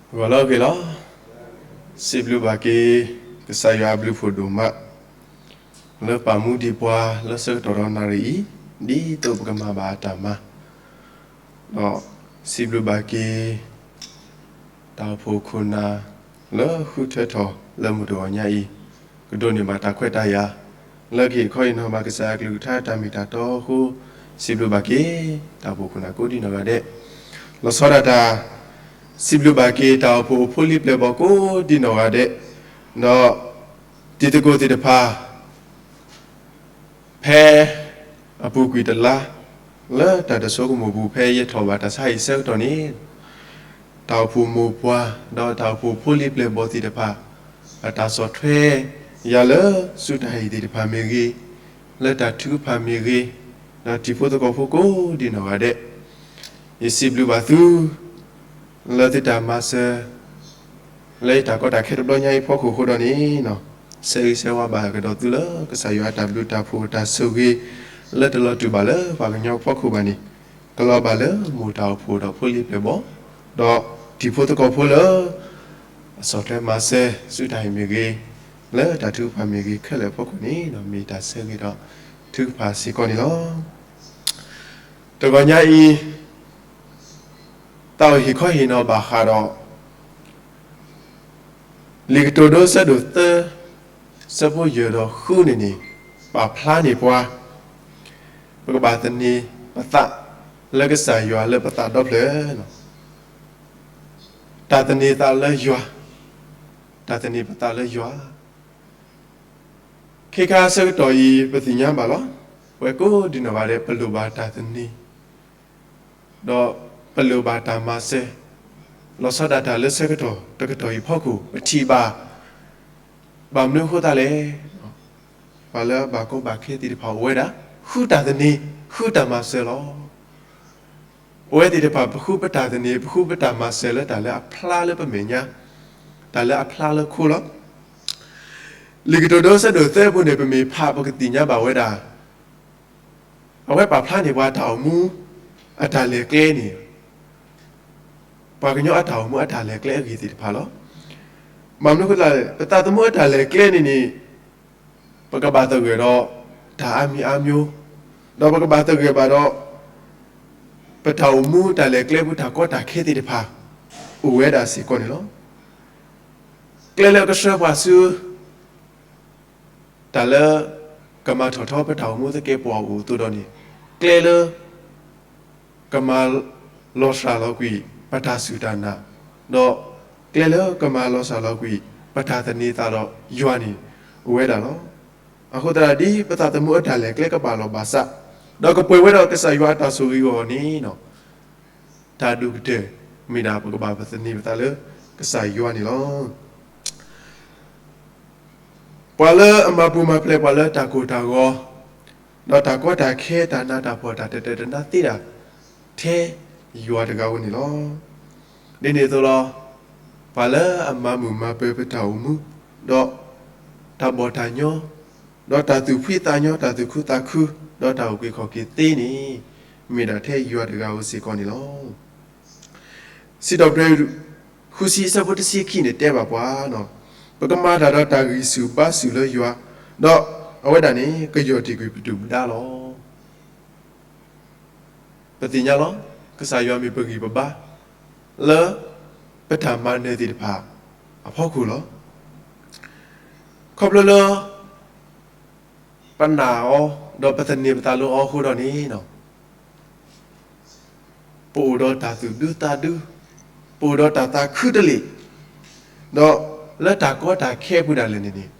ဂီၤလၢအဂ့ၤလီၤ. စံးဘျုးဘၣ်က့ၤ ကစၢ်ယွၤအဘျုးဖှိၣ်ဒိၣ်မး လၢပာ်မူဒံးပှၤလၢဆၢကတီၢ်ဒီးနၣ်ရံၣ်အံၤ ဒ်သိးပကမၤဘၣ်အတၢ်မၤ ဒီးစံးဘျုးဘၣ်က့ၤ တၢ်အိၣ်ဖှိၣ်ခိၣ်နၢ် လၢဃုထၢထီၣ်လၢမုၢ်တဂီၤညါအံၤ ကဒိးန့ၢ်ဘၣ်တၢ်ခွဲးတၢ်ယာ် လၢကဟ့ၣ်ခီဟ့ၣ်နီၤဘၣ်ကစၢ်အကလုၢ်ကထါတၢ်မ့ၢ်တၢ်တီအဃိ စံးဘျုးဘၣ်က့ၤ တၢ်အိၣ်ဖှိၣ်ခိၣ်နၢ်ကိးဒံနီၢ်ဂၤဒဲး လီၤဆီဒၣ်တၢ် စံးဘျုးဘၣ်က့ၤတၢ်အိၣ်ဖှိၣ်ဖိလံၤပျဲၢ်ဘီၣ်ကိးဒံနီၢ်ဂၤဒဲး ဒီးတံၤသကိးသ့ၣ်တဖၣ် ဖဲအပူၤကွံာ်တလါ လၢတၢ်တဆိကမိၣ်ပူၤ ဖဲယထီၣ်ဘၣ်တၢ်ဆါဟံၣ်ဆၢကတီၢ်န့ၣ် တၢ်အိၣ်ဖှိၣ်မိၢ်ပှၢ် ဒီးတၢ်အိၣ်ဖှိၣ်ဖိလံၤပျဲၢ်ဘီၣ်သ့ၣ်တဖၣ် အတၢ်ဆီၣ်ထွဲယၤလၢဆူတၢ်ဟံၣ်သ့ၣ်တဖၣ်မ့ၢ်ဂ့ၤ, လၢတၢ်ထုကဖၣ်မ့ၢ်ဂ့ၤ, ဒီးတံၤဖိသကိးဖိကိးဒံနီၢ်ဂၤဒဲး, ယစံးဘျုးဘၣ်သု လၢသုတၢ်မၤစၢၤ လၢယတၢ်ကီတၢ်ခဲတဘျီညါအံၤအဖီခိၣ်အဃိဒီးန့ၣ်, ဆၢဂ့ၤဆၢဝါဘၣ်ကဒီးသုလၢကစၢ်ယွၤအတၢ်ဘျုးတၢ်ဖှိၣ်တၢ်ဆိၣ်ဂ့ၤ လၢတလီၤတူာ်ဘၣ်လၢပှၤကညီအဖီခိၣ်ဘၣ်န့ၣ်, ကလီၤဘၣ်လၢမိၢ်တၢ်အိၣ်ဖှိၣ်ဒီးဖိလံၤပျဲၢ်ဘီၣ်, ဒီးတံၤဖိသကိးဖိလၢ အဆီၣ်ထွဲမၤစၢၤဆူတၢ်ဟံၣ်မ့ၢ်ဂ့ၤ, လၢတၢ်ထုကဖၣ်မ့ၢ်ဂ့ၤခဲလၢာ်အဖီခိၣ်န့ၣ်ဒီး မ့ၢ်တၢ်ဆၢဂ့ၤဒီးထုကဖၣ်စ့ၢ်ကီးန့ၣ်လီၤ. တဂီၤညါအံၤ သးအိၣ်ဟ့ၣ်ခီဟ့ၣ်နီၤဘၣ်ဃးဒီး လံာ်ကတိၤဒိဆၢဒိၣ်သၢ ဆၢဖိယဲၢ်ဒီးဃုန့ၣ်န့ၣ် ပာ်ဖျါန့ၢ်ပှၤ ပကဘၣ်သန့ၤပသးလၢကစၢ်ယွၤလၢပသးဒီဖျၢၣ်လီၤ. တၢ်သန့ၤသးလၢယွၤ, တၢ်သန့ၤပသးလၢယွၤ ခဲခါဆၢကတီၢ်အံၤ ပသ့ၣ်ညါဘၣ်လီၤ. ပဝဲကိးဒံနီၢ်ဂၤဒဲး ပလိၣ်ဘၣ်တၢ်သန့ၤ, ဒီးပလိၣ်ဘၣ်တၢ်မၤစၢၤ, လီၤဆီဒၣ်တၢ်လၢဆၢကတီၢ်တကတီၢ်အံၤအဖီခိၣ် ပထံၣ်ဘၣ် ဘၣ်မနုၤအဃိသတးလဲၣ်, ပှၤလၢအဘၣ်ကီဘၣ်ခဲသ့ၣ်တဖၣ်အိၣ်ဝဲဒၣ် ဃုတၢ်သန့ၤ, ဃုတၢ်မၤစၢၤလီၤ. ပဝဲသ့ၣ်တဖၣ် ပဃုပတၢ်သန့ၤ ပဃုပတၢ်မၤစၢၤလၢတၢ်လၢအဖျါလၢပမဲာ်ညါ, တၢ်လၢအဖျါလၢခိလီၤ. လံာ်ကတိၤဒိဆၢဒိၣ်သၢအပူၤန့ၣ် ပမ့ၢ်ဖးပကသ့ၣ်ညါဘၣ်ဝဲဒၣ် အဝဲပာ်ဖျါန့ၢ်ပှၤတၢ်အိၣ်မူ အတၢ်လဲၤကျဲန့ၣ်, ပှၤကညီအတၢ်အိၣ်မူအတၢ်လဲၤကျဲအဂ့ၢ်သ့ၣ်တဖၣ်လီၤ. ဘၣ်မနုၤအဃိသတးလဲၣ်, ပသးသမူအတၢ်လဲၤကျဲန့ၣ်န့ၣ် ပကဘၣ်သဂၢၢ်ဒီးတၢ်အါမံၤအါမျိုး, ဒီးပကဘၣ်သဂၢၢ်ဘၣ်ဒီး ပတၢ်အိၣ်မူတၢ်လဲၤကျဲပူၤ တၢ်ကီတၢ်ခဲသ့ၣ်တဖၣ် အိၣ်ဝဲဒၣ်စ့ၢ်ကီးန့ၣ်လီၤ. ကျဲလၢကဆှၢပှၤဆူ တၢ်လၢကမၤထီၣ်ထီပတၢ်အိၣ်မူသကဲးပဝးအိၣ်အသိးဒီးန့ၣ်, ကျဲလၢ ကမၤလီၤစှၤလီၤကွံာ် ပတၢ်စူၢ်တၢ်နာ်, ဒီးကျဲလၢကမၤလီၤစှၤလီၤကွံာ် ပတၢ်သန့ၤသးဒီးယွၤန့ၣ် အိၣ်ဝဲဒၣ်လီၤ. အဃိသတး ဒ်ပသးသမူအတၢ်လဲၤကျဲကဘၣ်လီၢ်ဘၣ်စး, ဒီးကပှဲၤဝဲဒီးကစၢ်ယွၤအတၢ်ဆိၣ်ဂ့ၤအဂီၢ်န့ၣ်, တၢ်ဒိၣ်ကတၢၢ် မ့ၢ်ဒၣ်ပကဘၣ်ပသန့ၤပသးလၢကစၢ်ယွၤန့ၣ်လီၤ. ပှၤလၢအမၤပူၤမၤဖျဲးပှၤလၢတၢ်ကိၢ်တၢ်ဂီၤ, ဒီးတၢ်ကီတၢ်ခဲတၢ်နးတၢ်ဖှီၣ်တၢ်တတၢာ်တနါသ့ဒၣ်, ထဲယွၤတဂၤဧိၤန့ၣ်လီၤ. ဒ်န့ၣ်အသိးလီၤ, ပှၤလၢအမၤမုာ်မၤပၢၤပတၢ်အိၣ်မူ, ဒီးတၢ်ဘီၣ်တၢ်ညီ, ဒီးတၢ်သူၣ်ဖှံသးညီ တၢ်သူၣ်ခုသးခု, ဒီးတၢ်အုၣ်က့ၤခီၣ်က့ၤသ့န့ၣ်, မ့ၢ်ဒၣ်ထဲယွၤတဂၤဧိၤစ့ၢ်ကီးန့ၣ်လီၤ. စံးထီၣ်ပတြၢၤ ဃုဆံအဆၢဖိတဆံခံန့ၣ်တဲဘၣ်ပှၤ, ပကမၤတၢ်ဒီးတၢ်ဂံၢ်ဆူၣ်ဘါဆူၣ်လၢယွၤ, ဒီးအဝဲဒၣ်န့ၣ် ကယီၢ်တံာ်ကွံာ်ပဒုၣ်ပဒါလီၤ. ပသ့ၣ်ညါလီၤ, ကစၢ်ယွၤမ့ၢ်ပဂံၢ်ပဘါ လၢပတၢ်မၤနၢၤသ့ၣ်တဖၣ်အဖီခိၣ်လီၤ. ခီဖျိလၢ ပနာ်အီၤ ဒီးပသန့ၤပသးလၢအီၤအဃိဒီးန့ၣ်, ပအိၣ်ဒီးတၢ်သူၣ်ဒူသးဒူ, ပအိၣ်ဒီးတၢ်သးခုတလ့ၢ်, ဒီးလၢတၢ်ကီတၢ်ခဲအပူၤဒၣ်လဲာ်န့ၣ်န့ၣ်,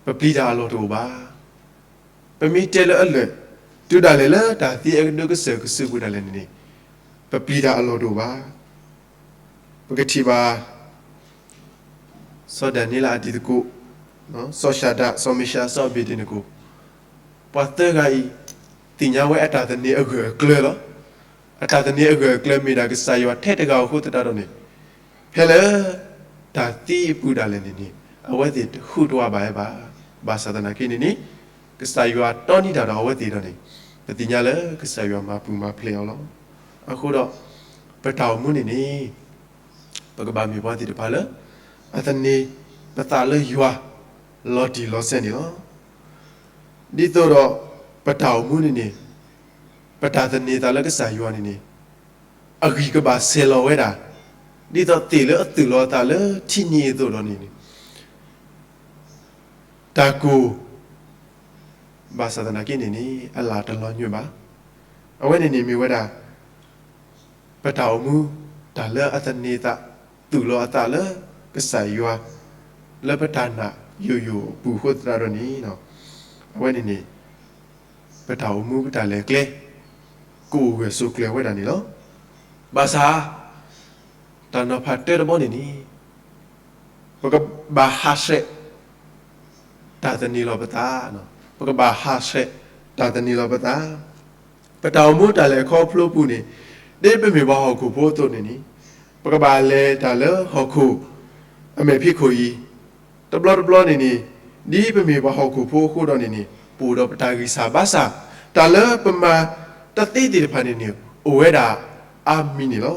ပပျံၤတၢ်အလီၢ်တအိၣ်ဘၣ်. ပမ့ၢ်တဲလၢအလၢာ်, တုၤဒၣ်လဲာ်လၢတၢ်သံအကဒိကစၢၢ်ကစၢၢ်ပူၤဒၣ်လဲာ်န့ၣ်န့ၣ်, ပပျံၤတၢ်အလီၢ်တအိၣ်ဘၣ်. ပကထံၣ်ဘၣ် စီၤဒၤနံးယ့လးအတံၤသကိး, စီၤၡၤဒြး, စီၤမ့ၡး, စီၤအဘ့းနကိၤ, ပှၤသၢဂၤအံၤ သ့ၣ်ညါဝဲအတၢ်သန့ၤအဂၢၢ်အကျၢၤလီၤ. အတၢ်သန့ၤအဂၢၢ်အကျၢၤမ့ၢ်ဒၣ်ကစၢ်ယွၤထဲတဂၤဧိၤအဃိသတးဒီးန့ၣ်, ဖဲလၢ တၢ်သံအပူၤဒၣ်လဲာ်န့ၣ်န့ၣ်, အဝဲသ့ၣ်တဟူးတဝးဘၣ်ဝဲဘၣ်. ဘၣ်ဆၣ်သနာ်က့န့ၣ်န့ၣ်, ကစၢ်ယွၤတီနံၤတၢ်ဒီးအဝဲသ့ၣ်ဒီးန့ၣ်, ပသ့ၣ်ညါလၢကစၢ်ယွၤမၤပူၤမၤဖျဲးအီၤလီၤ. အဃိဒီး ပတၢ်အိၣ်မူန့ၣ်န့ၣ် ပကဘၣ်မ့ၢ်ပှၤသ့ၣ်တဖၣ်လၢ အသန့ၤပသးလၢယွၤ လီၤတံၢ်လီၤဆဲးန့ၣ်လီၤ. ဒ်သိးဒီး ပတၢ်အိၣ်မူန့ၣ်န့ၣ် ပတၢ်သန့ၤသးလၢကစၢ်ယွၤန့ၣ်န့ၣ် အဂံၢ်ကဘၣ်ဆဲးလီၤဝဲဒၣ် ဒ်သိးသ့ၣ်လၢအသူၣ်လီၤအသးလၢထံနံၤအသိးဒီးန့ၣ်န့ၣ် တၢ်ကိၢ် ဘၣ်ဆၣ်သနာ်က့န့ၣ်န့ၣ် အလၣ်တလီၤညွံးဘၣ်. အဝဲန့ၣ်န့ၣ်မ့ၢ်ဝဲဒၣ် ပတၢ်အိၣ်မူ တၢ်လၢအသန့ၤသး သူၣ်လီၤအသးလၢကစၢ်ယွၤ လၢပတၢ်နာ်ယိာ်ယိာ်အပူၤအဃိသတးဒီးန့ၣ် အဝဲန့ၣ်န့ၣ် ပတၢ်အိၣ်မူပတၢ်လဲၤကျဲ ကအိၣ်ဂၢၢ်ဆိးကျၢၤဝဲဒၣ်န့ၣ်လီၤ. ဘၣ်ဆၣ် တၢ်နီၤဖးတၢတဘီန့ၣ်န့ၣ် ပကဘၣ်ဟးဆှဲး တၢ်သန့ၤလီၤပသး, ပကဘၣ်ဟးဆှဲး တၢ်သန့ၤလီၤပသး, ပတၢ်အိၣ်မူတၢ်လဲၤခီဖျိပူၤန့ၣ် ဒ်ပမ့ၢ်ပှၤဟီၣ်ခိၣ်ဖိအသိးန့ၣ်န့ၣ် ပကဘၣ်လဲၤတၢ်လၢဟီၣ်ခိၣ် အမဲာ်ဖံးခိၣ်အံၤ တဘျီတဘျီန့ၣ်န့ၣ် ဒ်ပမ့ၢ်ပှၤဟီၣ်ခိၣ်ဖိအဃိဒီးန့ၣ်န့ၣ် ပအိၣ်ဒီးပတၢ်ဂံၢ်စၢ်ဘါစၢ် တၢ်လၢပမၤတသ့သ့ၣ်တဖၣ်န့ၣ်န့ၣ် အိၣ်ဝဲဒၣ်အါမံၤန့ၣ်လီၤ.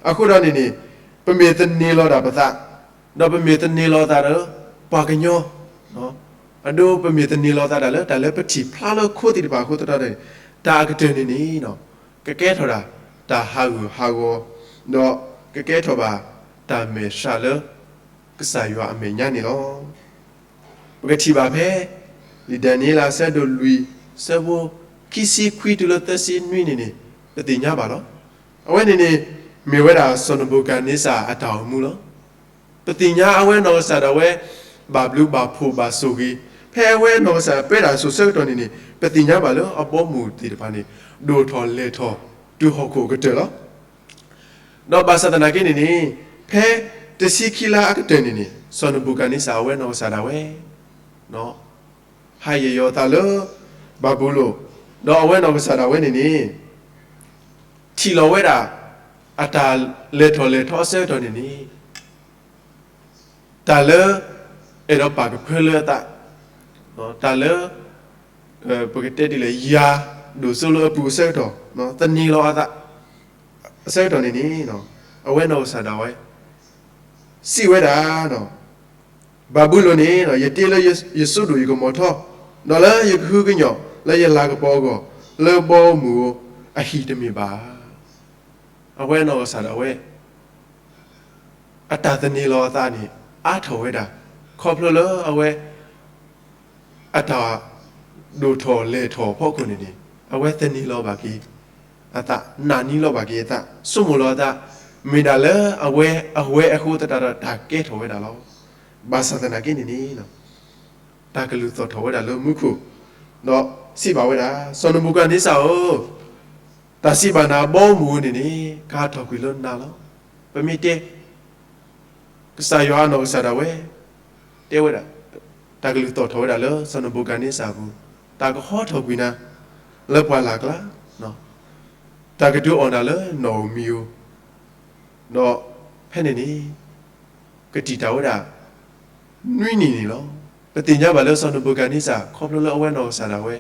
အဃိဒီးန့ၣ်န့ၣ် ပမ့ၢ်သန့ၤလီၤဒၣ်ပသး ဒီးပမ့ၢ်သန့ၤလီၤသးဒီး ပှၤကညီ အဒိ ပမ့ၢ်သန့ၤလီၤသးဒၣ်လၢ တၢ်လၢပထံၣ်ဖျါလၢခိသ့ၣ်တဖၣ်အဃိသတးဒီး တၢ်အကတၢၢ်န့ၣ်န့ၣ် ကကဲထီၣ်ဒၣ် တၢ်ဟးဂူာ်ဟးဂီၤ ဒီးကကဲထီၣ်ဘၣ် တၢ်မဲာ်ဆှးလၢ ကစၢ်ယွၤအမဲာ်ညါန့ၣ်လီၤ. ပကထံၣ်ဘၣ်ဖဲ လံာ်ဒၤနံးယ့လး အဆၢဒိၣ်လွံၢ် ဆၢဖိ ခံဆံခွံတုၤလၢသၢဆံနွံန့ၣ်န့ၣ် ပသ့ၣ်ညါဘၣ်လီၤ. အဝဲန့ၣ်န့ၣ် မ့ၢ်ဝဲဒၣ်စီၤနဘူၤခၣ်န့စၢ်အတၢ်အိၣ်မူလီၤ. ပသ့ၣ်ညါအဝဲနီၢ်ကစၢ်ဒၣ်ဝဲ ဘၣ်ဘျုးဘၣ်ဖှိၣ်ဘၣ်ဆိၣ်ဂ့ၤ, ဖဲအဝဲနီၢ်ကစၢ်ပၢတၢ်အစိၤဆၢကတီၢ်န့ၣ်န့ၣ် ပသ့ၣ်ညါဘၣ်လၢအဘီအမုၢ်သ့ၣ်တဖၣ်န့ၣ် ဒိၣ်ထီၣ်လဲၢ်ထီၣ်တုၤဟီၣ်ခိၣ်အကတၢၢ်လီၤ. ဒီးဘၣ်ဆၣ်သနာ်က့န့ၣ်န့ၣ် ဖဲတဆံခံလါအကတၢၢ်န့ၣ်န့ၣ် စီၤနဘူၤခၣ်န့စၢ်အဝဲနီၢ်ကစၢ်ဒၣ်ဝဲ ဟးယဲၢ်ယီၤအသးလၢ ဘၤဘူလိၣ်, ဒီးအဝဲနီၢ်ကစၢ်ဒၣ်ဝဲန့ၣ်န့ၣ် ထံၣ်လီၤဝဲဒၣ် အတၢ်လဲၤထီၣ်လဲၤထီအဆၢကတီၢ်န့ၣ်န့ၣ် တၢ်လၢ အဲၣ်ဒိးပာ်ကဖၢလၢအသး, တၢ်လၢ ပကတဲဒ်လဲၣ် ယၤဒိၣ်စိလၢအပူၤအဆၢကတီၢ် သန့ၤလီၤအသး အဆၢကတီၢ်န့ၣ်န့ၣ် အဝဲနီၢ်ကစၢ်ဒၣ်ဝဲ စံးဝဲဒၣ် ဘၤဘူလိၣ်န့ၣ် ယတ့လၢယစိဒိၣ်ယကမီၤထီ, ဒီးလၢယကဟုကညီၢ်လၢယလၤကပီၤအဂီၢ် လၢဘီမုၢ်ဧိၤအဟံၣ်တမ့ၢ်ဘၣ်. အဝဲနီၢ်ကစၢ်ဒၣ်ဝဲ အတၢ်သန့ၤလီၤအသးန့ၣ် အါထီၣ်ဝဲဒၣ် ခီဖျိလၢအဝဲ အတၢ်ဒိၣ်ထီၣ်လဲၢ်ထီၣ်အဖီခိၣ်န့ၣ်န့ၣ် အဝဲသန့ၤလီၤဘၣ်က့ၤအသး, နာ်န့ၢ်လီၤဘၣ်က့ၤအသး, ဆိကမိၣ်လီၤအသး, မ့ၢ်ဒၣ်လၢအဝဲအဝဲအဃိသတးဒီး တၢ်ကဲထီၣ်ဝဲဒၣ်လီၤ. ဘၣ်ဆၣ်သနာ်က့န့ၣ်န့ၣ် တၢ်ကလုၢ်သီၣ်ထီၣ်ဝဲဒၣ်လၢမူခိၣ်, ဒီးစံးဘၣ်ဝဲဒၣ်, စီၤနဘူၤခၣ်န့စၢ်ဧၢ, တၢ်စံးဘၣ်နၤအဘီအမုၢ်ဧိၤန့ၣ်န့ၣ် ကဟးထီၣ်ကွံာ်လၢနၤလီၤ. ပမ့ၢ်တဲ ကစၢ်ယွၤအနီၢ်ကစၢ်ဒၣ်ဝဲ တဲဝဲဒၣ်, တၢ်ကလုၢ်သီၣ်ထီၣ်ဝဲဒၣ်လၢစီၤနဘူၤခၣ်န့စၢ်အပူၤ, တၢ်ကဟီထီၣ်ကွံာ်နၤ လၢပှၢ်လၢ်ကျါ, တၢ်ကဒုးအီၣ်နၤလၢနီၣ်ဧိၤမံၤဧိၤ, ဒီးဖဲန့ၣ်န့ၣ် ကတံာ်တာ်ဝဲဒၣ် နွံနံၣ်န့ၣ်လီၤ. ပသ့ၣ်ညါဘၣ်လၢစီၤနဘူၤခၣ်န့စၢ် ခီဖျိလၢအဝဲနီၢ်ကစၢ်ဒၣ်ဝဲ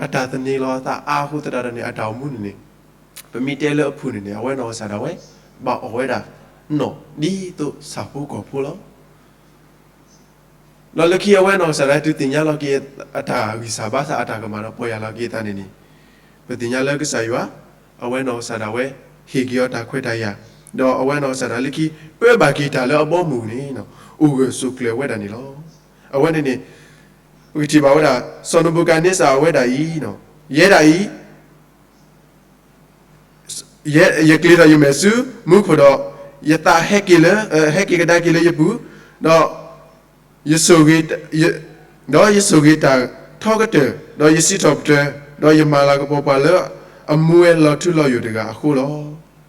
အတၢ်သန့ၤလီၤအသးအါအဃိသတးဒီးန့ၣ် အတၢ်အိၣ်မူန့ၣ်န့ၣ် ပမ့ၢ်တဲလၢအဖုၣ်န့ၣ်န့ၣ် အဝဲနီၢ်ကစၢ်ဒၣ်ဝဲ ဘၣ်အီၣ်ဝဲဒၣ် နီၣ်ဒ်သိးဆၣ်ဖိကီၢ်ဖိလီၤ. ဒီးလၢခံအဝဲနီၢ်ကစၢ်ဒၣ်ဝဲ တုၤသ့ၣ်ညါလီၤက့ၤအတၢ်ဂံၢ်စၢ်ဘါစၢ် အတၢ်ကမၣ်ဒီးပီၢ်ယၢ်လီၤက့ၤအသးန့ၣ်န့ၣ် ပသ့ၣ်ညါလၢကစၢ်ယွၤ အဝဲနီၢ်ကစၢ်ဒၣ်ဝဲ ဟ့ၣ်က့ၤအီၤတၢ်ခွဲးတၢ်ယာ်, ဒီးအဝဲနီၢ်ကစၢ်ဒၣ်လၢခံ ပၢဘၣ်က့ၤတၢ်လၢအဘီအမုၢ်န့ၣ် အိၣ်ဂၢၢ်ဆိးကျၢၤဝဲဒၣ်န့ၣ်လီၤ. အဝဲန့ၣ်န့ၣ် ပကထံၣ်ဘၣ်ဝဲဒၣ် စီၤနဘူၤခၣ်န့စၢ်အဝဲဒၣ်အံၤ ယဲဒၣ်အံၤ ယကျ့ၤဒီးယမဲာ်ဆူမူခိၣ်ဒီး ယသးဟဲက့ၤလၢ ဟဲက့ၤကဒါက့ၤလၢယပူၤ, ဒီး ယဆိၣ်ဂ့ၤ ဒီးယဆိၣ်ဂ့ၤတၢ်ထီကတၢၢ်, ဒီးယစံးထီၣ်ပတြၢၤ, ဒီးယမၤလၤကပီၤပှၤလၢအမူဝဲလီၤထူလီၤယိာ်တဂၤအဃိလီၤ.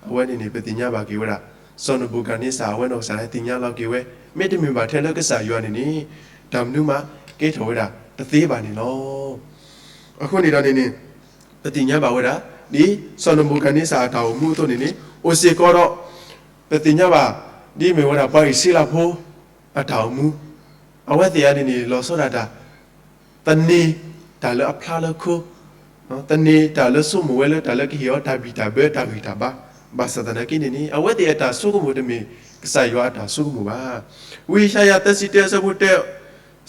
အဝဲန့ၣ်န့ၣ် ပသ့ၣ်ညါဘၣ်က့ၤဝဲဒၣ် စီၤနဘူၤခၣ်န့စၢ် အဝဲနီၢ်ကစၢ်ဒၣ်ဝဲသ့ၣ်ညါလီၤက့ၤဝဲ, မ့တမ့ၢ်ဘၣ်ထဲလၢကစၢ်ယွၤန့ၣ်န့ၣ် တၢ်မနုၤမးကဲထီၣ်ဝဲဒၣ်တသ့ဘၣ်န့ၣ်လီၤ. အဃိန့ၣ်ဒီးန့ၣ်န့ၣ် ပသ့ၣ်ညါဘၣ်ဝဲဒၣ် ဒ်စီၤနဘူၤခၣ်န့စၢ်အတၢ်အိၣ်မူအသိးန့ၣ်န့ၣ် အိၣ်စ့ၢ်ကီးဒီး ပသ့ၣ်ညါဘၣ် ဒ်မ့ၢ်ဝဲဒၣ်ပှၤအံၣ်စရ့လးဖိ အတၢ်အိၣ်မူ, အဝဲသ့ၣ်အံၤန့ၣ်န့ၣ် လီၤဆီဒၣ်တၢ် သန့ၤတၢ်လၢအဖျါလၢခိ, သန့ၤတၢ်လၢဆိကမိၣ်ဝဲလၢတၢ်လၢကဟ့ၣ်အီၤတၢ်ဘံၣ်တၢ်ဘၢတၢ်ဂံၢ်တၢ်ဘါ, ဘၣ်ဆၣ်သနာ်က့န့ၣ်န့ၣ် အဝဲသ့ၣ်အတၢ်ဆိကမိၣ်တမ့ၢ်ကစၢ်ယွၤအတၢ်ဆိကမိၣ်ဘၣ်. ဝံယၡါယၤသၢဆံတၢအဆၢဖိတၢ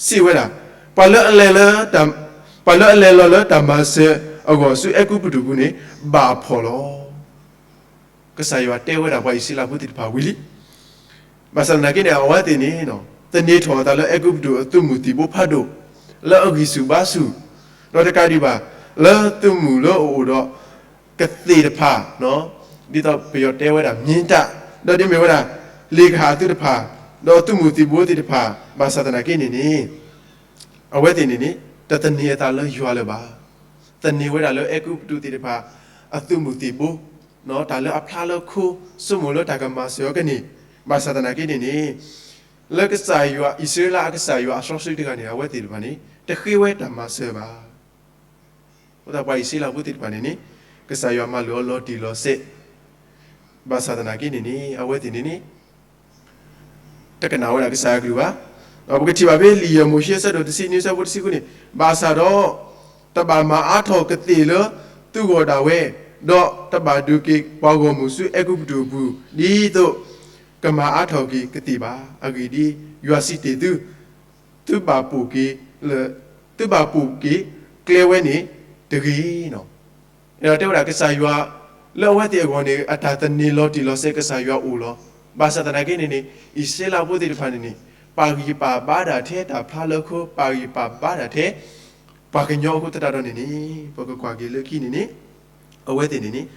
စံးဝဲဒၣ်, ပှၤလၢအလဲၤလၢတၢ်, ပှၤလၢအလဲၤလီၤလၢတၢ်မၤစၢၤအဂီၢ်ဆူအဲၤကူပတူးပူၤန့ၣ် ဘၣ်အဖှီၣ်လီၤ. ကစၢ်ယွၤတဲဝဲဒၣ်ပှၤအံၣ်စရ့လးဖိသ့ၣ်တဖၣ်ဝံၤလံ. ဘၣ်ဆၣ်သနာ်က့န့ၣ် အဝဲသ့ၣ်န့ၣ် သန့ၤထီၣ်အသးလၢအဲၤကူပတူးအသုးမုၢ်သံၣ်ဘိဖးဒိၣ် လၢအဂံၢ်ဆူၣ်ဘါဆူၣ်, ဒီးတကးဒံးဘၣ် လၢသုးမုၢ်လၢအအိၣ်ဒီး ကသ့ၣ်တဖၣ်, ဒ်သိးပယီၤတဲဝဲဒၣ် မြင်းတပ်, ဒီးဒ်မ့ၢ်ဝဲဒၣ် လ့ၣ်ကဟၣ်အသုးတဖၣ်, ဒီးသုးမုၢ်သံၣ်ဘိသ့ၣ်တဖၣ်, ဘၣ်ဆၣ်သနာ်က့န့ၣ်န့ၣ် အဝဲသ့ၣ်န့ၣ်န့ၣ် တသန့ၤအသးလၢယွၤလၢၤဘၣ်. သန့ၤဝဲဒၣ်လၢအဲၤကူပတူးသ့ၣ်တဖၣ် အသုးမုၢ်သံၣ်ဘိ, တၢ်လၢအဖျါလၢခိ, ဆိကမိၣ်လၢတၢ်ကမၤစၢၤအီၤကန့ၢ်, ဘၣ်ဆၣ်သနာ်က့န့ၣ်န့ၣ် လၢကစၢ်ယွၤ အံၣ်စရ့လးအကစၢ်ယွၤအစီဆှံတဂၤန့ၣ် အဝဲသ့ၣ်တဖၣ်န့ၣ် တဃ့ဝဲတၢ်မၤစၢၤဘၣ်. အဃိသတးပှၤအံၣ်စရ့လးဖိသ့ၣ်တဖၣ်န့ၣ်န့ၣ် ကစၢ်ယွၤမၤလိာ်အီၤလီၤတံၢ်လီၤဆဲး, ဘၣ်ဆၣ်သနာ်က့န့ၣ်န့ၣ် အဝဲသ့ၣ်န့ၣ်န့ၣ် တကနၣ်ဝဲဒၣ်ကစၢ်ယွၤအကလုၢ်ဘၣ်. ဒီးပကထံၣ်ဘၣ်ဖဲလံာ်ယဲၢ်မိၤၡ့အဆၢဒိၣ်တဆံနွံအဆၢဖိတဆံဃုန့ၣ်, ဘၣ်ဆၣ်ဒီး တဘၣ်မၤအါထီၣ်ကသ့ၣ်လၢသုဂီၢ်ဒၣ်ဝဲ, ဒီးတဘၣ်ဒုးက့ၤပှၤဂီၢ်မုၢ်ဆူအဲၤကူပတူးအပူၤ ဒ်သိးကမၤအါထီၣ်က့ၤကသ့ၣ်ဘၣ်. အဂ့ၢ်ဒ်အံၤ, ယွၤစံးတ့ၢ်သု, သုဘၣ်ပိာ်က့ၤလၢ, သုဘၣ်ပိာ်က့ၤကျဲဝဲန့ၣ်တဂ့ၤ. ဒီးတဲဝဲဒၣ်ကစၢ်ယွၤ လၢအဝဲသ့ၣ်အဂီၢ်န့ၣ် အတၢ်သန့ၤလီၤတံၢ်လီၤဆဲးကစၢ်ယွၤအိၣ်လီၤ. ဘၣ်ဆၣ်သနာ်က့န့ၣ်န့ၣ် အံၣ်စရ့လးဖိသ့ၣ်တဖၣ်န့ၣ်န့ၣ် ပာ်ဂံၢ်ပာ်ဘါဒၣ်ထဲတၢ်ဖျါလၢခိ, ပာ်ဂံၢ်ပာ်ဘါဒၣ်ထဲ ပှၤကညီအဃိသတးဒီးန့ၣ်န့ၣ် ပကကွၢ်က့ၤလၢခံန့ၣ်န့ၣ် အဝဲသ့ၣ်န့ၣ်န့ၣ်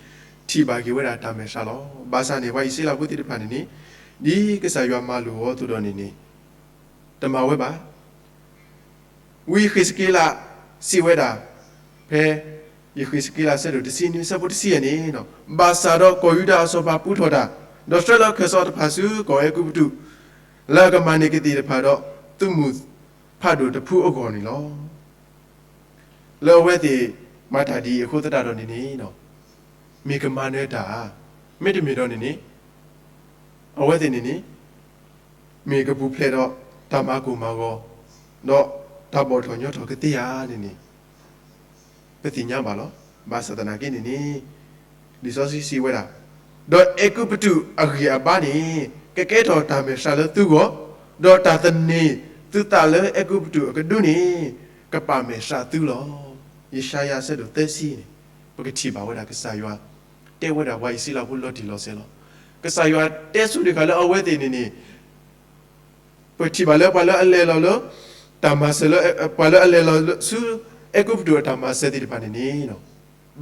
ထံၣ်ဘၣ်က့ၤဝဲဒၣ်တၢ်မဲာ်ဆှးလီၤ. ဘၣ်ဆၣ်န့ၣ် ပှၤအံၣ်စရ့လးဖိသ့ၣ်တဖၣ်န့ၣ်န့ၣ် ဒ်ကစၢ်ယွၤမၤလိာ်အီၤအသိးဒီးန့ၣ်န့ၣ် တမၤဝဲဘၣ်. ဝံယဃ့းစက့လးစံးဝဲဒၣ် ဖဲယဃ့းစက့လးအဆၢဒိၣ်တဆံနွံအဆၢဖိတဆံယဲၢ်န့ၣ်, ဘၣ်ဆၣ်ဒီးကီၢ်ယူဒၤအစီၤပၤပူထီၣ်တၢ်, ဒီးဆှၢလၢအခၢၣ်စးတဖၣ်ဆူကီၢ်အဲၤကူပတူး, လၢအကမၤန့ၢ်ကသ့ၣ်တဖၣ်ဒီး သုးမုၢ်ဖးဒိၣ်တဖုအဂီၢ်န့ၣ်လီၤ. လၢအဝဲသ့ၣ်မၤတၢ်ဒ်အံၤအဃိသတးဒီးန့ၣ်န့ၣ် မ့ၢ်ကမၤနၢၤတၢ်ဧါ, မ့တမ့ၢ်ဒီးန့ၣ်န့ၣ် အဝဲသ့ၣ်န့ၣ်န့ၣ် မ့ၢ်ကပူၤဖျဲးဒီးတၢ်မၤကိၢ်မၤဂီၤ ဒီးတၢ်ဘီၣ်ထီၣ်ညီထီၣ်ကသ့ဧါန့ၣ်န့ၣ် ပသ့ၣ်ညါဘၣ်လီၤ. ဘၣ်ဆၣ်သနာ်က့န့ၣ်န့ၣ် လံာ်စီဆှံစံးဝဲဒၣ်, ဒီးအဲၤကူပတူးအဂံၢ်အဘါန့ၣ် ကကဲထီၣ်တၢ်မဲာ်ဆှးလၢသုဂီၢ်, ဒီးတၢ်သန့ၤသုသးလၢအဲၤကူပတူးအကဒုန့ၣ် ကပာ်မဲာ်ဆှးသုလီၤ. ယၡါယၤအဆၢဒိၣ်သၢဆံန့ၣ် ပကထံၣ်ဘၣ်ဝဲဒၣ်ကစၢ်ယွၤ တဲဝဲဒၣ်ပှၤအံၣ်စရ့လးဖိလီၤတံၢ်လီၤဆဲးလီၤ. ကစၢ်ယွၤတဲဆိဒံးဃာ်လၢအဝဲသ့ၣ်န့ၣ်န့ၣ် ပထံၣ်ဘၣ်လၢပှၤလၢအလဲၤလီၤလၢ တၢ်မၤစၢၤလၢ ပှၤလၢအလဲၤလီၤဆူ အဲၤကူပတူးအတၢ်မၤစၢၤသ့ၣ်တဖၣ်န့ၣ်န့ၣ်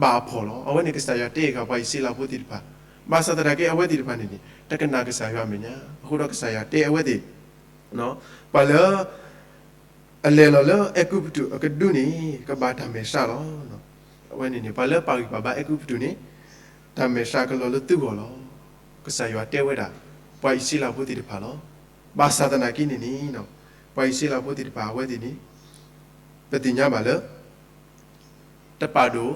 ဘၣ်အဖှီၣ်လီၤ. အဝဲန့ၣ်ကစၢ်ယွၤတဲဃာ်ပှၤအံၣ်စရ့လးဖိသ့ၣ်တဖၣ်, ဘၣ်ဆၣ်သနာ်က့အဝဲသ့ၣ်တဖၣ်န့ၣ်န့ၣ် တကနၣ်ကစၢ်ယွၤအမဲာ်ညါ, အဃိဒီးကစၢ်ယွၤတဲအဝဲသ့ၣ် ပှၤလၢ အလဲၤလီၤလၢအဲၤကူပတူးအကဒုန့ၣ် ကဘၣ်တၢ်မဲာ်ဆှးလီၤ. အဝဲန့ၣ်န့ၣ် ပှၤလၢပာ်ဂံၢ်ပာ်ဘါအဲၤကူပတူးန့ၣ် တၢ်မဲာ်ဆှးကလီၤလၢသုဂီၢ်လီၤ. ကစၢ်ယွၤတဲဝဲဒၣ် ပှၤအံၣ်စရ့လးဖိသ့ၣ်တဖၣ်လီၤ. ဘၣ်ဆၣ်သနာ်က့န့ၣ်န့ၣ် ပှၤအံၣ်စရ့လးဖိသ့ၣ်တဖၣ်အဝဲသ့ၣ်န့ၣ် ပသ့ၣ်ညါဘၣ်လၢ တပာ်ဒိၣ်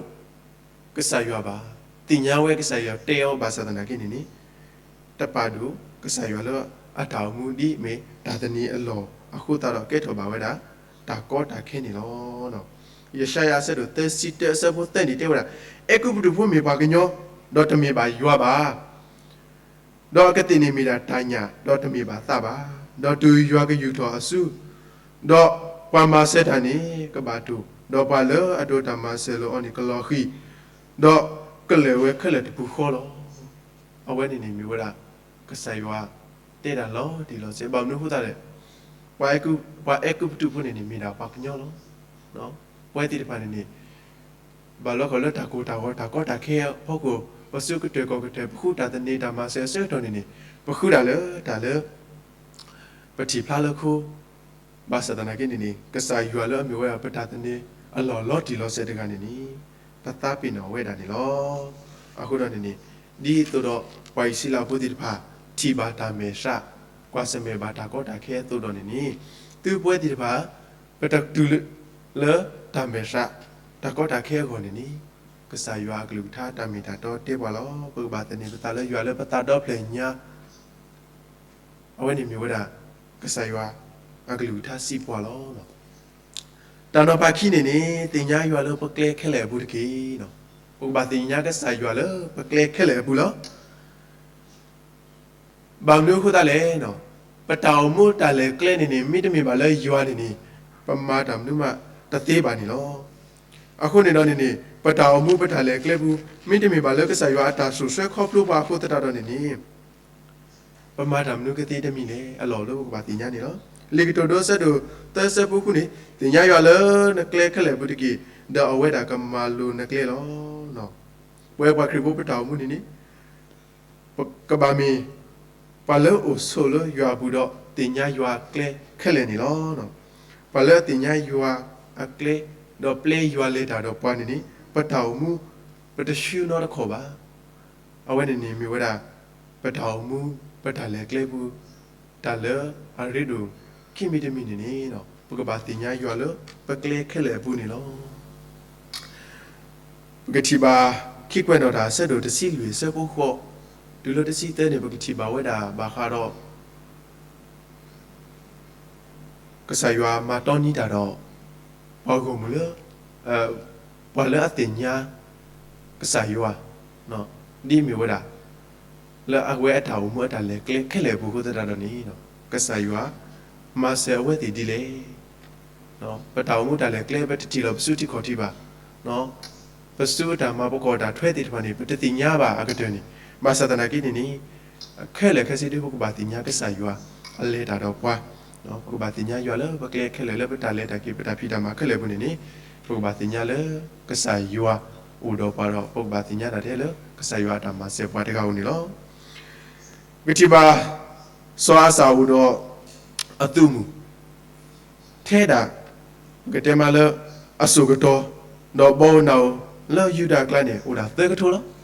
ကစၢ်ယွၤဘၣ်, သ့ၣ်ညါဝဲကစၢ်ယွၤတဲအီၤဘၣ်ဆၣ်သနာ်က့န့ၣ်န့ၣ် တပာ်ဒိၣ်ကစၢ်ယွၤလၢအတၢ်အိၣ်မူဒ်မ့ၢ်တၢ်သန့ၤအလီၢ်အဃိသတးဒီးကဲထီၣ်ဘၣ်ဝဲဒၣ် တၢ်ကီတၢ်ခဲန့ၣ်လီၤ. ယၡါယၤအဆၢဒိၣ်သၢဆံတၢအဆၢဖိသၢန့ၣ်တဲဝဲဒၣ်, အဲၤကူပတူးဖိမ့ၢ်ပှၤကညီ, ဒီးတမ့ၢ်ဘၣ်ယွၤဘၣ် ဒီးအကသ့ၣ်န့ၣ်မ့ၢ်ဒၣ်တၢ်ညၣ်, ဒီးတမ့ၢ်ဘၣ်သးဘၣ်. ဒီးတုၤယွၤကယူာ်ထီၣ်အစု, ဒီးပှၤမၤစၢၤတၢ်န့ၣ်ကဘၣ်တိၢ်, ဒီးပှၤလၢအဒိးတၢ်မၤစၢၤလၢအီၤန့ၣ်ကလီၤဃံၤ, ဒီးကလၢာ်ဝဲခဲလၢာ်တပူၤဃီလီၤ. အဝဲန့ၣ်န့ၣ်မ့ၢ်ဝဲဒၣ် ကစၢ်ယွၤတဲဒၣ်လီၤတံၢ်လီၤဆဲး ဘၣ်မနုၤအဃိသတးလဲၣ်, ပှၤအဲၤကူပတူးဖိန့ၣ်န့ၣ် မ့ၢ်ဒၣ်ပှၤကညီလီၤ. ပဝဲသ့ၣ်တဖၣ်န့ၣ်န့ၣ် ဘၣ်လီၤဃီၤလၢတၢ်ကိၢ်တၢ်ဂီၤ တၢ်ကီတၢ်ခဲအဖီခိၣ် ပစုကတၢၢ်ကီၢ်ကတၢၢ် ပဃုတၢ်သန့ၤတၢ်မၤစၢၤအဆၢကတီၢ်န့ၣ်န့ၣ် ပဃုဒၣ်လၢတၢ်လၢ ပထံၣ်ဖျါလၢခိ ဘၣ်ဆၣ်သနာ်က့န့ၣ်န့ၣ် ကစၢ်ယွၤလၢအမ့ၢ်ဝဲဒၣ်ပတၢ်သန့ၤအလီၢ်လီၤတံၢ်လီၤဆဲးတဂၤန့ၣ်န့ၣ် ပသးပ့ၤနီၣ်ဝဲဒၣ်န့ၣ်လီၤ. အဃိဒီးန့ၣ်န့ၣ် ဒ်သိးဒီးပှၤအံၣ်စရ့လးဖိသ့ၣ်တဖၣ် ထံၣ်ဘၣ်တၢ်မဲာ်ဆှး ကွၢ်ဆၢၣ်မဲာ်ဘၣ်တၢ်ကီတၢ်ခဲအသိးဒီးန့ၣ်န့ၣ် သုပဝဲသ့ၣ်တဖၣ် ပတတုၤလၢ လၢတၢ်မဲာ်ဆှး တၢ်ကီတၢ်ခဲအဂီၢ်န့ၣ်န့ၣ် ကစၢ်ယွၤအကလုၢ်ကထါတၢ်မ့ၢ်တၢ်တီတဲပှၤလီၤ. ပကဘၣ်သန့ၤပသးလၢယွၤလၢပသးဒီဖျၢၣ်ညါ အဝဲန့ၣ်မ့ၢ်ဝဲဒၣ် ကစၢ်ယွၤအကလုၢ်ကထါစံးပှၤလီၤ. တၢ်နီၤဖးခံန့ၣ်န့ၣ် သ့ၣ်ညါယွၤလၢပကျဲခဲလၢာ်အပူၤတက့ၢ်. ပကဘၣ်သ့ၣ်ညါကစၢ်ယွၤလၢပကျဲခဲလၢာ်အပူၤလီၤ. ဘၣ်မနုၤအဃိသတးလဲၣ်, ပတၢ်အိၣ်မူတၢ်လဲၤကျဲန့ၣ်န့ၣ် မ့တမ့ၢ်ဘၣ်လၢယွၤန့ၣ်န့ၣ် ပမၤတၢ်မနုၤမးတသ့ဘၣ်န့ၣ်လီၤ. အဃိန့ၣ်ဒီးန့ၣ်န့ၣ် ပတၢ်အိၣ်မူပတၢ်လဲၤကျဲပူၤ မ့တမ့ၢ်ဘၣ်လၢကစၢ်ယွၤအတၢ်စိာ်ဆှၢခီဖျိပှၤအဃိသတးဒီးန့ၣ်န့ၣ် ပမၤတၢ်မနုၤကသ့တမံၤလဲၣ် အလီၢ်လၢပကဘၣ်သ့ၣ်ညါန့ၣ်လီၤ. လံာ်ကတိၤဒိအဆၢဒိၣ်သၢဆၢဖိဃုန့ၣ် သ့ၣ်ညါယွၤလၢနကျဲခဲလၢာ်အပူၤတက့ၢ်, ဒီးအဝဲဒၣ်ကမၤလိၤနကျဲလီၤ. ပဝဲပှၤခရံာ်ဖိပတၢ်အိၣ်မူန့ၣ်န့ၣ် ပကဘၣ်မ့ၢ် ပှၤလၢအအိၣ်ဆိးလၢယွၤအပူၤဒီး သ့ၣ်ညါယွၤအကျဲခဲလၢာ်န့ၣ်လီၤ. ပှၤလၢအသ့ၣ်ညါယွၤအကျဲ ဒီးပျဲယွၤလဲၤတၢ်ဒီးပှၤန့ၣ်န့ၣ် ပတၢ်အိၣ်မူ ပတဆှုနီတခီၣ်ဘၣ်. အဝဲန့ၣ်န့ၣ်မ့ၢ်ဝဲဒၣ် ပတၢ်အိၣ်မူ ပတၢ်လဲၤကျဲပူၤ တၢ်လၢအရ့ဒိၣ်ခံမံၤတမံၤန့ၣ်န့ၣ် ပကဘၣ်သ့ၣ်ညါယွၤလၢပကျဲခဲလၢာ်အပူၤန့ၣ်လီၤ. ပကထံၣ်ဘၣ် ခံကွဲးနီၣ်တၢ်အဆၢဒိၣ်တဆံလွံၢ်အဆၢဖိဃိး တုၤလၢတဆံသၢန့ၣ် ပကထံၣ်ဘၣ်ဝဲဒၣ်ဘၣ်ဃးဒီး ကစၢ်ယွၤမၤတီနံၤတၢ်ဒီး ပှၤဂီၢ်မုၢ်လၢ ပှၤလၢအသ့ၣ်ညါ ကစၢ်ယွၤ ဒ်မ့ၢ်ဝဲဒၣ် လၢအဝဲအတၢ်အိၣ်မူအတၢ်လဲၤကျဲခဲလၢာ်အပူၤအဃိသတးဒီးန့ၣ် ကစၢ်ယွၤ မၤစၢၤအဝဲသ့ၣ်ဒ်လဲၣ်. ပတၢ်အိၣ်မူတၢ်လဲၤကျဲ ပတထံၣ်လီၤပစုထံခီၣ်ထံးဘၣ်. ပစုအတၢ်မၤ ပကီၢ်တၢ်ထွဲသ့ၣ်တဖၣ်န့ၣ် ပတသ့ၣ်ညါဘၣ်အကတၢၢ်န့ၣ် ဘၣ်ဆၣ်သနာ်က့န့ၣ်န့ၣ် ခဲလၢာ်ခဲဆ့ဒ်ပကဘၣ်သ့ၣ်ညါကစၢ်ယွၤ အလဲၤတၢ်ဒီးပှၤ ပကဘၣ်သ့ၣ်ညါယွၤလၢပကျဲခဲလၢာ် လၢပတၢ်လဲၤတၢ်က့ၤ ပတၢ်ဖံးတၢ်မၤခဲလၢာ်အပူၤန့ၣ်န့ၣ် ပကဘၣ်သ့ၣ်ညါလၢကစၢ်ယွၤအိၣ်ဒီးပှၤဒီး ပကဘၣ်သ့ၣ်ညါတၢ်ထဲလၢ ကစၢ်ယွၤအတၢ်မၤစၢၤပှၤတဂၤဧိၤန့ၣ်လီၤ. ပကထံၣ်ဘၣ် စီၤအၤစၢ်အိၣ်ဒီး အသုးမုၢ် ထဲဒၣ် ပကတဲမးလၢ အစိၢ်ကတီၤ ဒီးဘီဧိၤနၢ်ဧိၤ လၢယူဒၤအကျါန့ၣ် အိၣ်ဒၣ်သၢကထိလီၤ.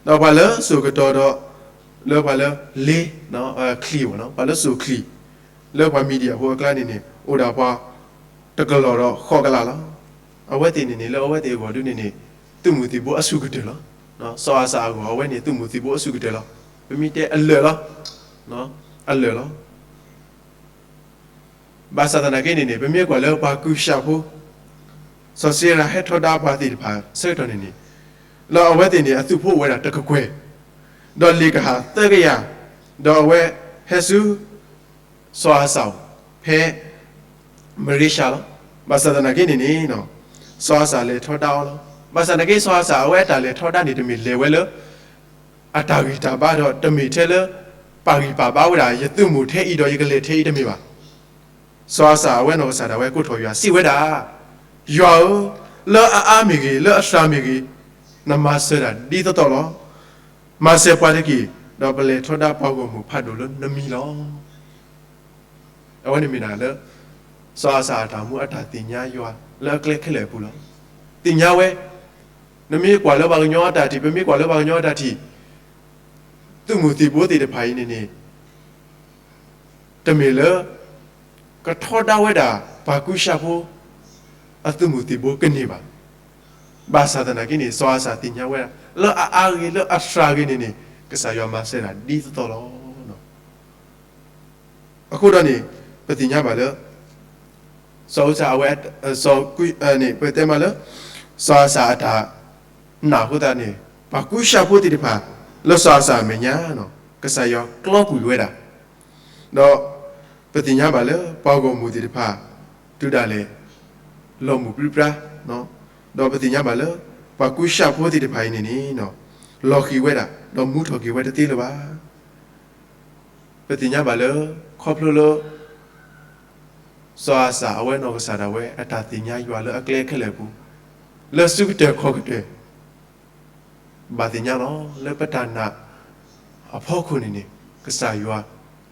ဒီးပှၤလၢစိၢ်ကတီၤဒီး လၢပှၤလၢ လ့ ချံး ပှၤလၢစိၢ်ချံး လၢပှၤမံၤဒယၣ်ဖိအကျါန့ၣ်န့ၣ် အိၣ်ဒၣ်ပှၤ တကလီၢ်ဒီးဃိးကလးလီၤ. အဝဲသ့ၣ်န့ၣ်န့ၣ် လၢအဝဲသ့ၣ်အဂီၢ်ဒုန့ၣ်န့ၣ် သုးမုၢ်သံၣ်ဘိအဆူၣ်ကတၢၢ်လီၤ. စီၤအၤစၢ်အဂီၢ် အဝဲန့ၣ် သုးမုၢ်သံၣ်ဘိအဆူၣ်ကတၢၢ်လီၤ. ပမ့ၢ်တဲအလၢာ်လီၤ. အလၢာ်လီၤ. ဘၣ်ဆၣ်သနာ်က့န့ၣ်န့ၣ် ပမ့ၢ်ကွၢ်လၢပှၤကူၡၢ်ဖိ စီၤစ့ရၤဟဲထီဒါပှၤသ့ၣ်တဖၣ်ဆၢကတီၢ်န့ၣ်န့ၣ် လၢအဝဲသ့ၣ်န့ၣ် အသုးဖိအိၣ်ဝဲဒၣ်တကကွဲၢ် ဒီးလ့ၣ်ကဟၣ်သၢကယၤ ဒီးအဝဲဟဲဆူ စီၤအၤစၢ်အိၣ် ဖဲ မရ့ၡါလီၤ. ဘၣ်ဆၣ်သနာ်က့န့ၣ်န့ၣ် စီၤအၤစၢ်လဲၤထီဒါအီၤလီၤ. ဘၣ်ဆၣ်သနာ်က့ စီၤအၤစၢ်အဝဲအတၢ်လဲၤထီဒါန့ၣ် တမ့ၢ်လဲၤဝဲလၢ အတၢ်ဂံၢ်တၢ်ဘါဒီး တမ့ၢ်ထဲလၢ ပာ်ဂံၢ်ပာ်ဘါဝဲဒၣ် ယသုးမုၢ်ထဲအံၤဒီးယကလဲၤထဲအံၤတမ့ၢ်ဘၣ်. စီၤအၤစၢ်အဝဲနီၢ်ကစၢ်ဒၣ်ဝဲကိးထီၣ်ယွၤစံးဝဲဒၣ်, ယွၤဧၢ, လၢအအါမ့ၢ်ဂ့ၤ, လၢအစှၤမ့ၢ်ဂ့ၤ, နမၤစၢၤတၢ်ဒ်သိးသိးလီၤ. မၤစၢၤပှၤတက့ၢ်, ဒီးပလဲၤထီဒါပှၤဂီၢ်မုၢ်ဖးဒိၣ်လၢနမံၤလီၤ. အဝဲန့ၣ်မ့ၢ်ဒၣ်လၢ စီၤအၤစၢ်အတၢ်အိၣ်မူအတၢ်သ့ၣ်ညါယွၤလၢအကျဲခဲလၢာ်အပူၤလီၤ. သ့ၣ်ညါဝဲ, နမ့ၢ်ကွၢ်လၢပှၤကညီအတၢ်ထံၣ်, ပမ့ၢ်ကွၢ်လၢပှၤကညီအတၢ်ထံၣ်, သုးမုၢ်သံၣ်ဘိသ့ၣ်တဖၣ်အံၤန့ၣ်န့ၣ် တမ့ၢ်လၢ ကထီဒါဝဲဒၣ် ပှၤကူၡၢ်ဖိ အသုးမုၢ်သံၣ်ဘိကန့ၢ်ဘၣ်. ဘၣ်ဆၣ်သနာ်က့န့ၣ် စီၤအၤစၢ်သ့ၣ်ညါဝဲဒၣ် လၢအအါဂ့ၤ လၢအစှၤဂ့ၤန့ၣ်န့ၣ် ကစၢ်ယွၤမၤစၢၤဒၣ်ဒ်သိးသိးလီၤ. အဃိဒီးန့ၣ် ပသ့ၣ်ညါဘၣ်လၢ စီၤအၤစၢ်အဝဲ စီၤ န့ၣ် ပတဲမးလၢ စီၤအၤစၢ်အတၢ်နာ်အဃိသတးန့ၣ် ပှၤကူၡၢ်ဖိသ့ၣ်တဖၣ် လၢစီၤအၤစၢ်အမဲာ်ညါ ကစၢ်ယွၤကျီကွံာ်ဝဲဒၣ် ဒီးပသ့ၣ်ညါဘၣ်လၢ ပှၤဂီၢ်မုၢ်သ့ၣ်တဖၣ် တုၤဒၣ်လဲာ် လီၤမုၢ်ပြံပြါ, ဒီးပသ့ၣ်ညါဘၣ်လၢ ပှၤကူၡၢ်ဖိသ့ၣ်တဖၣ်အံၤန့ၣ်န့ၣ် လီၤဃံၤဝဲဒၣ် ဒီးမူထီၣ်က့ၤဝဲတသ့လၢၤဘၣ်. ပသ့ၣ်ညါဘၣ်လၢ ခီဖျိလၢ စီၤအၤစၢ်အဝဲနီၢ်ကစၢ်ဒၣ်ဝဲ အတၢ်သ့ၣ်ညါယွၤလၢအကျဲခဲလၢာ်အပူၤ, လၢစုကတၢၢ်ခီၣ်ကတၢၢ် ဘၣ်သ့ၣ်ညါလီၤ. လၢပတၢ်နာ်အဖီခိၣ်န့ၣ်န့ၣ် ကစၢ်ယွၤ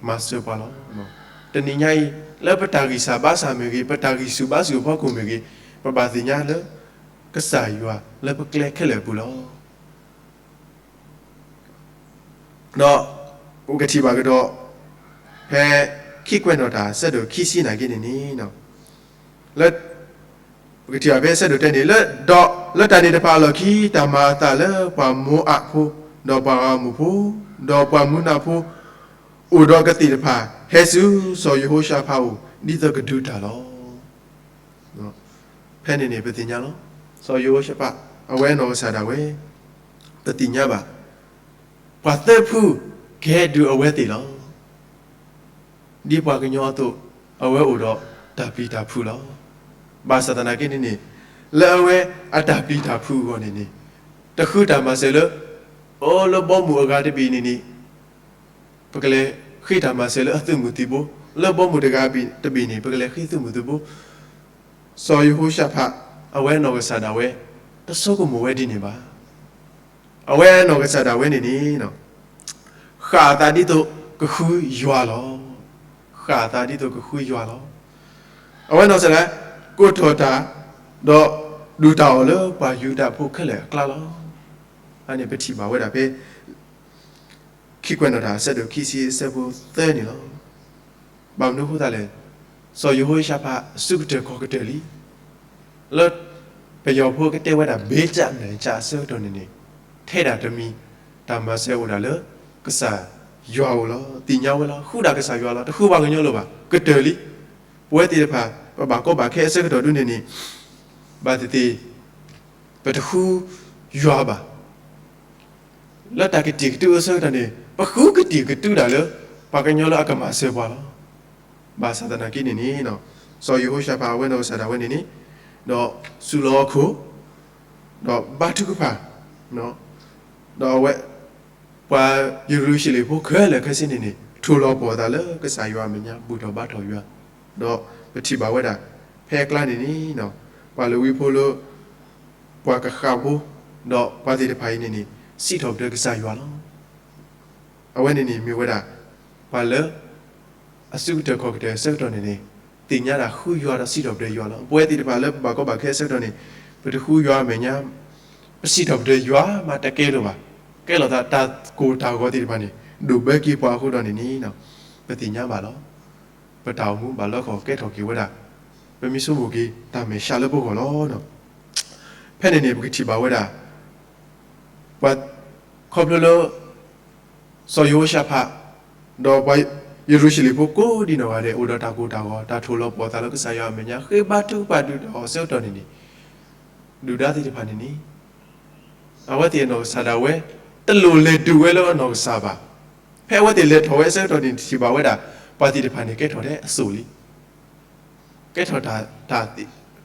မၤစၢၤပှၤလီၤ. တနံၤညါအံၤ လၢပတၢ်ဂံၢ်စၢ်ဘါစၢ်မ့ၢ်ဂ့ၤ, ပတၢ်ဂံၢ်ဆူၣ်ဘါဆူၣ်အဖီခိၣ်မ့ၢ်ဂ့ၤ, ပဘၣ်သ့ၣ်ညါလၢ ကစၢ်ယွၤလၢပကျဲခဲလၢာ်အပူၤလီၤ. ဒီးပကထံၣ်ဘၣ်ကဒီး ဖဲခံကွဲးနီၣ်တၢ် ဆၢဒိၣ်ခံဆံနာ်က့န့ၣ်န့ၣ် လၢ ပကထံၣ်ဘၣ်ဖဲဆၢဒိၣ်တဲန့ၣ် လၢ ဒီးလၢတၢ်န့ၣ်တဖၣ်အလီၢ်ခံ တၢ်မၤအသးလၢပှၤမိၤအးဖိ, ဒီးပှၤအၤမူၤဖိ, ဒီးပှၤမူနၤဖိ အိၣ်ဒီးကသ့ၣ်တဖၣ် ဟဲဆူစီၤယဟိၤၡဖးအအိၣ် ဒ်သိးကဒုးတၢ်လီၤ. ဖဲန့ၣ်န့ၣ် ပသ့ၣ်ညါလီၤ. စီၤယဟိၤၡဖး အဝဲနီၢ်ကစၢ်ဒၣ်ဝဲ ပသ့ၣ်ညါဘၣ် ပှၤသၢဖု ကဟဲဒုးအဝဲသ့ၣ်လီၤ. ဒ်ပှၤကညီအသိး, အဝဲအိၣ်ဒီးတၢ်ပျံၤတၢ်ဖုးလီၤ. ဘၣ်ဆၣ်သနာ်က့န့ၣ်န့ၣ်, လၢအဝဲအတၢ်ပျံၤတၢ်ဖုးအဂီၢ်န့ၣ်န့ၣ်, တဃုတၢ်မၤစၢၤလၢ, အိၣ်လၢဘီမုၢ်အဂၤတဘ့ၣ်န့ၣ်န့ၣ်, ပကလဲၤဃ့တၢ်မၤစၢၤလၢအသုးမုၢ်သံၣ်ဘိ, လၢဘီမုၢ်တဂၤတဘ့ၣ်န့ၣ် ပကလဲၤဃ့သုးမုၢ်သံၣ်ဘိ, စီၤယဟိၤၡဖး အဝဲနီၢ်ကစၢ်ဒၣ်ဝဲ တဆိကမိၣ်ဝဲဒ်န့ၣ်ဘၣ်. အဝဲနီၢ်ကစၢ်ဒၣ်ဝဲန့ၣ်န့ၣ်, ဃၣ်အသးဒ်သိးကဃုယွၤလီၤ. ဃၣ်အသးဒ်သိးကဃုယွၤလီၤ. အဝဲနီၢ်ကစၢ်ဒၣ်, ကိးထီၣ်တၢ်, ဒီးဒုၣ်တၢ်အီၣ်လၢပှၤယူဒၤဖိခဲလၢာ်အကျါလီၤ. အန့ၣ်ပထံၣ်ဘၣ်ဝဲဒၣ်ဖဲ ခံကွဲးနီၣ်တၢ်အဆၢဒိၣ်ခံဆံအဆၢဖိသၢန့ၣ်လီၤ. ဘၣ်မနုၤအဃိသတးလဲၣ်, စီၤယဟိၤၡဖးအစုကတၢၢ်ခီၣ်ကတၢၢ်လံ. လၢပယီၤဖိကတဲဝဲဒၣ် ဘ့းစၢ်နၢၣ်စၢ်အဆၢကတီၢ်န့ၣ်န့ၣ်, ထဲဒၣ်တမံၤ, တၢ်မၤစၢၤအိၣ်ဒၣ်လၢကစၢ်ယွၤအအိၣ်လီၤ. သ့ၣ်ညါဝဲလီၤ. ဃုဒၣ်ကစၢ်ယွၤလီၤ. တဃုပှၤကညီလိၤဘၣ်. ကတၢၢ်လံ. ပဝဲသ့ၣ်တဖၣ် ပဘၣ်ကီဘၣ်ခဲအဆၢကတီၢ်ဒ်န့ၣ်န့ၣ်, ဘၣ်သ့ၣ်သ့ၣ် ပတဃုယွၤဘၣ်. လၢတၢ်ကတံာ်ကတူၢ်အဆၢကတီၢ်န့ၣ် ပဃုကတံာ်ကတူၢ်ဒၣ်လၢ ပှၤကညီလၢအကမၤစၢၤပှၤလီၤ. ဘၣ်ဆၣ်သနာ်က့န့ၣ်န့ၣ်, စီၤယဟိၤၡဖးအဝဲနီၢ်ကစၢ်ဒၣ်ဝဲန့ၣ်န့ၣ်, ဒီးစူးလီၤအခိၣ်, ဒီးဘါထုကဖၣ်, ဒီးအဝဲ, ပှၤယရူၤၡလ့ၣ်ဖိခဲလၢာ်ခဲဆ့န့ၣ်န့ၣ် ထိၣ်လီၤပီၢ်အသးလၢကစၢ်ယွၤအမဲာ်ညါ ဘူၣ်ထီၣ်ဘါထီၣ်ယွၤ, ဒီးပထံၣ်ဘၣ်ဝဲဒၣ်, ဖဲအကျါန့ၣ်န့ၣ်, ပှၤလ့ၤဝံဖိလၢ ပှၤကဃးဖိ, ဒီးပှၤသ့ၣ်တဖၣ်အံၤန့ၣ်န့ၣ် စံးထီၣ်ပတြၢၤကစၢ်ယွၤလီၤ. အဝဲန့ၣ်န့ၣ်မ့ၢ်ဝဲဒၣ်, ပှၤလၢ အစုကတၢၢ်ခီၣ်ကတၢၢ်အဆၢကတီၢ်န့ၣ်န့ၣ်, သ့ၣ်ညါဒၣ်ဃုယွၤဒီးစံးထီၣ်ပတြၢၤယွၤလီၤ. ပဝဲသ့ၣ်တဖၣ်လၢပဘၣ်ကီဘၣ်ခဲအဆၢကတီၢ်န့ၣ်, ပတဃုယွၤအမဲာ်ညါ, ပစံးထီၣ်ပတြၢၤယွၤမးတကဲလၢၤဘၣ်. ကဲလီၤသးတၢ်ကိၢ်တၢ်ဂီၤသ့ၣ်တဖၣ်န့ၣ် ဒိၣ်ဘၢက့ၤပှၤအဃိဒီးန့ၣ်န့ၣ်, ပသ့ၣ်ညါဘၣ်လီၤ. ပတၢ်အိၣ်မူဘၣ်လၢဃီၤကဲထီၣ်က့ၤဝဲဒၣ်, ပမ့ၢ်ဆိကမိၣ်က့ၤတၢ်မဲာ်ဆှးလၢပဂီၢ်လီၤ. ဖဲန့ၣ်န့ၣ် ပကထံၣ်ဘၣ်ဝဲဒၣ် ပှၤ, ခီဖျိလၢ စီၤယဟိၤၡဖး, ဒီးပှၤယရူၤၡလ့ၣ်ဖိကိးဒံနီၢ်ဂၤဒဲး အိၣ်ဒီးတၢ်ကိၢ်တၢ်ဂီၤ တၢ်ထိၣ်လီၤပီၢ်သးလၢကစၢ်ယွၤအမဲာ်ညါ ဃ့ဘါထုကဖၣ်ဒုၣ်တၢ်အီၣ်အဆၢကတီၢ်န့ၣ်န့ၣ်, ဒုၣ်ဒါသ့ၣ်တဖၣ်န့ၣ်န့ၣ်, အဝဲသ့ၣ်အနီၢ်ကစၢ်ဒၣ်ဝဲ, တလိၣ်လဲၤဒုးဝဲလၢအနီၢ်ကစၢ်ဘၣ်. ဖဲအဝဲသ့ၣ်လဲၤထီၣ်ဝဲအဆၢကတီၢ်န့ၣ် ထံၣ်ဘၣ်ဝဲဒၣ်, ပှၤသ့ၣ်တဖၣ်န့ၣ် ကဲထီၣ်ထဲအစိၣ်လံ. ကဲထီၣ်တၢ်, တၢ်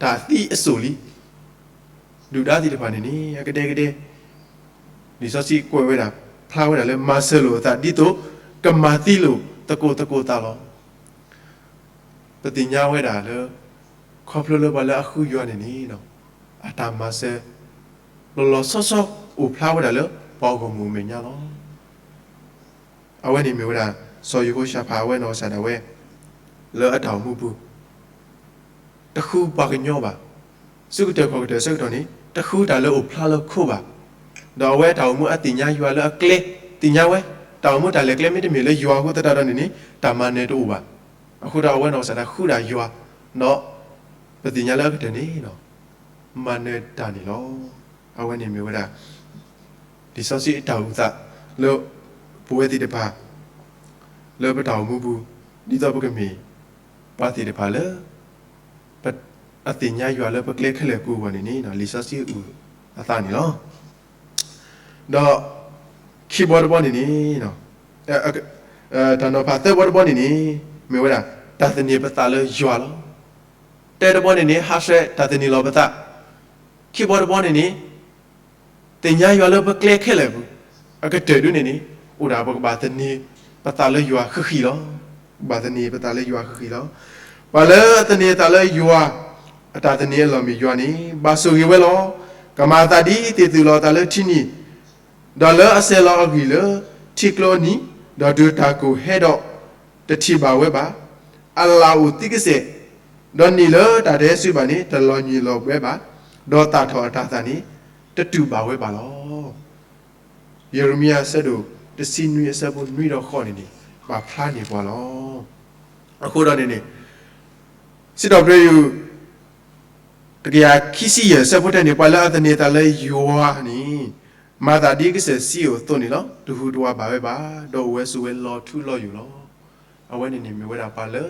သံအစိၣ်လံ. ဒုၣ်ဒါသ့ၣ်တဖၣ်န့ၣ်န့ၣ် အကဒဲကဒဲ, လံာ်စီဆှံကွဲးဝဲဒၣ်, ဖျါဝဲဒၣ်လၢမၤစၢၤလိာ်အသးဒ်သိး, ကမၤသံလိာ်သကိးသကိးသးလီၤ. ပသ့ၣ်ညါဝဲဒၣ်လၢ, ခီဖျိလၢပှၤလၢအဃုယွၤန့ၣ်န့ၣ်, အတၢ်မၤစၢၤ, လီၤလီၤဆီဆီအိၣ်ဖျါဝဲဒၣ်လၢပှၤဂီၢ်မုၢ်အမဲာ်ညါလီၤ. အဝဲန့ၣ်မ့ၢ်ဝဲဒၣ်, စီၤယဟိၤၡဖးအဝဲနီၢ်ကစၢ်ဒၣ်ဝဲ, လၢအတၢ်အိၣ်မူပူၤ, တဃုပှၤကညီဘၣ်. စုကတၢၢ်ခီၣ်ကတၢၢ်အဆၢကတီၢ်န့ၣ် တဃုတၢ်လၢအိၣ်ဖျါလၢခိဘၣ်. ဒီးအဝဲအတၢ်အိၣ်မူအသ့ၣ်ညါယွၤလၢအကျဲ, သ့ၣ်ညါဝဲ, တၢ်အိၣ်မူတၢ်လဲၤကျဲမ့တမ့ၢ်လၢယွၤအဃိသတးဒီးန့ၣ်န့ၣ် တၢ်မၤနၢၤတအိၣ်ဘၣ်. အဃိဒီးအဝဲနီၢ်ကစၢ်ဒၣ်ဃုဒၣ်ယွၤ, ဒီး, ပသ့ၣ်ညါလၢအကတၢၢ်န့ၣ် မၤနၢၤတၢ်န့ၣ်လီၤ. အဝဲန့ၣ်မ့ၢ်ဝဲဒၣ် လံာ်စီဆှံအတၢ်အုၣ်သးလၢ ပဝဲသ့ၣ်တဖၣ် လၢပတၢ်အိၣ်မူပူၤ ဒ်သိးပကမ့ၢ်ပှၤသ့ၣ်တဖၣ်လၢ အသ့ၣ်ညါယွၤလၢပကျဲခဲလၢာ်ပူၤအဂီၢ်န့ၣ်န့ၣ် လံာ်စီဆှံအုၣ်အသးန့ၣ်လီၤ. ဒီးခံဘီတဘီန့ၣ်န့ၣ် တၢ်နီၤဖးသၢဘီတဘီန့ၣ်န့ၣ် မ့ၢ်ဝဲဒၣ် တၢ်သန့ၤပသးလၢယွၤလီၤ. တၢတဘီန့ၣ်န့ၣ် ဟးဆှဲးတၢ်သန့ၤလီၤပသး, ခံဘီတဘီန့ၣ်န့ၣ် သ့ၣ်ညါယွၤလၢပကျဲခဲလၢာ်ပူၤ, အကတၢၢ်ဒ်န့ၣ်န့ၣ် အိၣ်ဒၣ်ပကဘၣ်သန့ၤပသးလၢယွၤဃံးဃံးလီၤ. ပဘၣ်သန့ၤပသးလၢယွၤဃံးဃံးလီၤ. ပှၤလၢအသန့ၤအသးလၢယွၤ, အတၢ်သန့ၤအလီၢ်မ့ၢ်ယွၤန့ၣ် ဘၣ်ဆိၣ်ဂ့ၤဝဲလီၤ. ကမၤအသးဒ်သ့ၣ်သုၣ်လီၤအသးလၢထံနံၤ ဒီးလၢအစဲၤလီၤအဂံၢ်လၢထံကျိအနံၤ, ဒီးတုၤတၢ်ကိၢ်ဟဲဒီးတထံၣ်ဘၣ်ဝဲဘၣ်. အလၣ်အိၣ်သံကစဲာ်, ဒီးနံၣ်လၢတၢ်တဟဲစုဘၣ်န့ၣ် တလီၤညံၣ်လီၤဝဲဘၣ်, ဒီးသၣ်ထီၣ်အတၤသၣ်န့ၣ် တတူၢ်ဘၣ်ဝဲဘၣ်လီၤ. ယံးရမံယၤ အဆၢဒိၣ်တဆံနွံအဆၢဖိနွံဒီးဃိးန့ၣ်န့ၣ် ပာ်ဖျါန့ၢ်ပှၤလီၤ. အဃိဒီးန့ၣ်န့ၣ် စံးထီၣ်ပတြၢၤယုၢ် တကယၤခံဆံယဲၢ်အဆၢဖိတၢန့ၣ် ပှၤလၢအသန့ၤအသးလၢယွၤန့ၣ် မၤသးဒ်ကစၢၢ်စံယိၣ်အသိးန့ၣ်လီၤ. တဟူးတဝးဘၣ်ဝဲဘၣ်, ဒီးအိၣ်ဝဲဆိးဝဲလီၤထူလီၤယိာ်လီၤ. အဝဲန့ၣ်န့ၣ်မ့ၢ်ဝဲဒၣ်ပှၤလၢ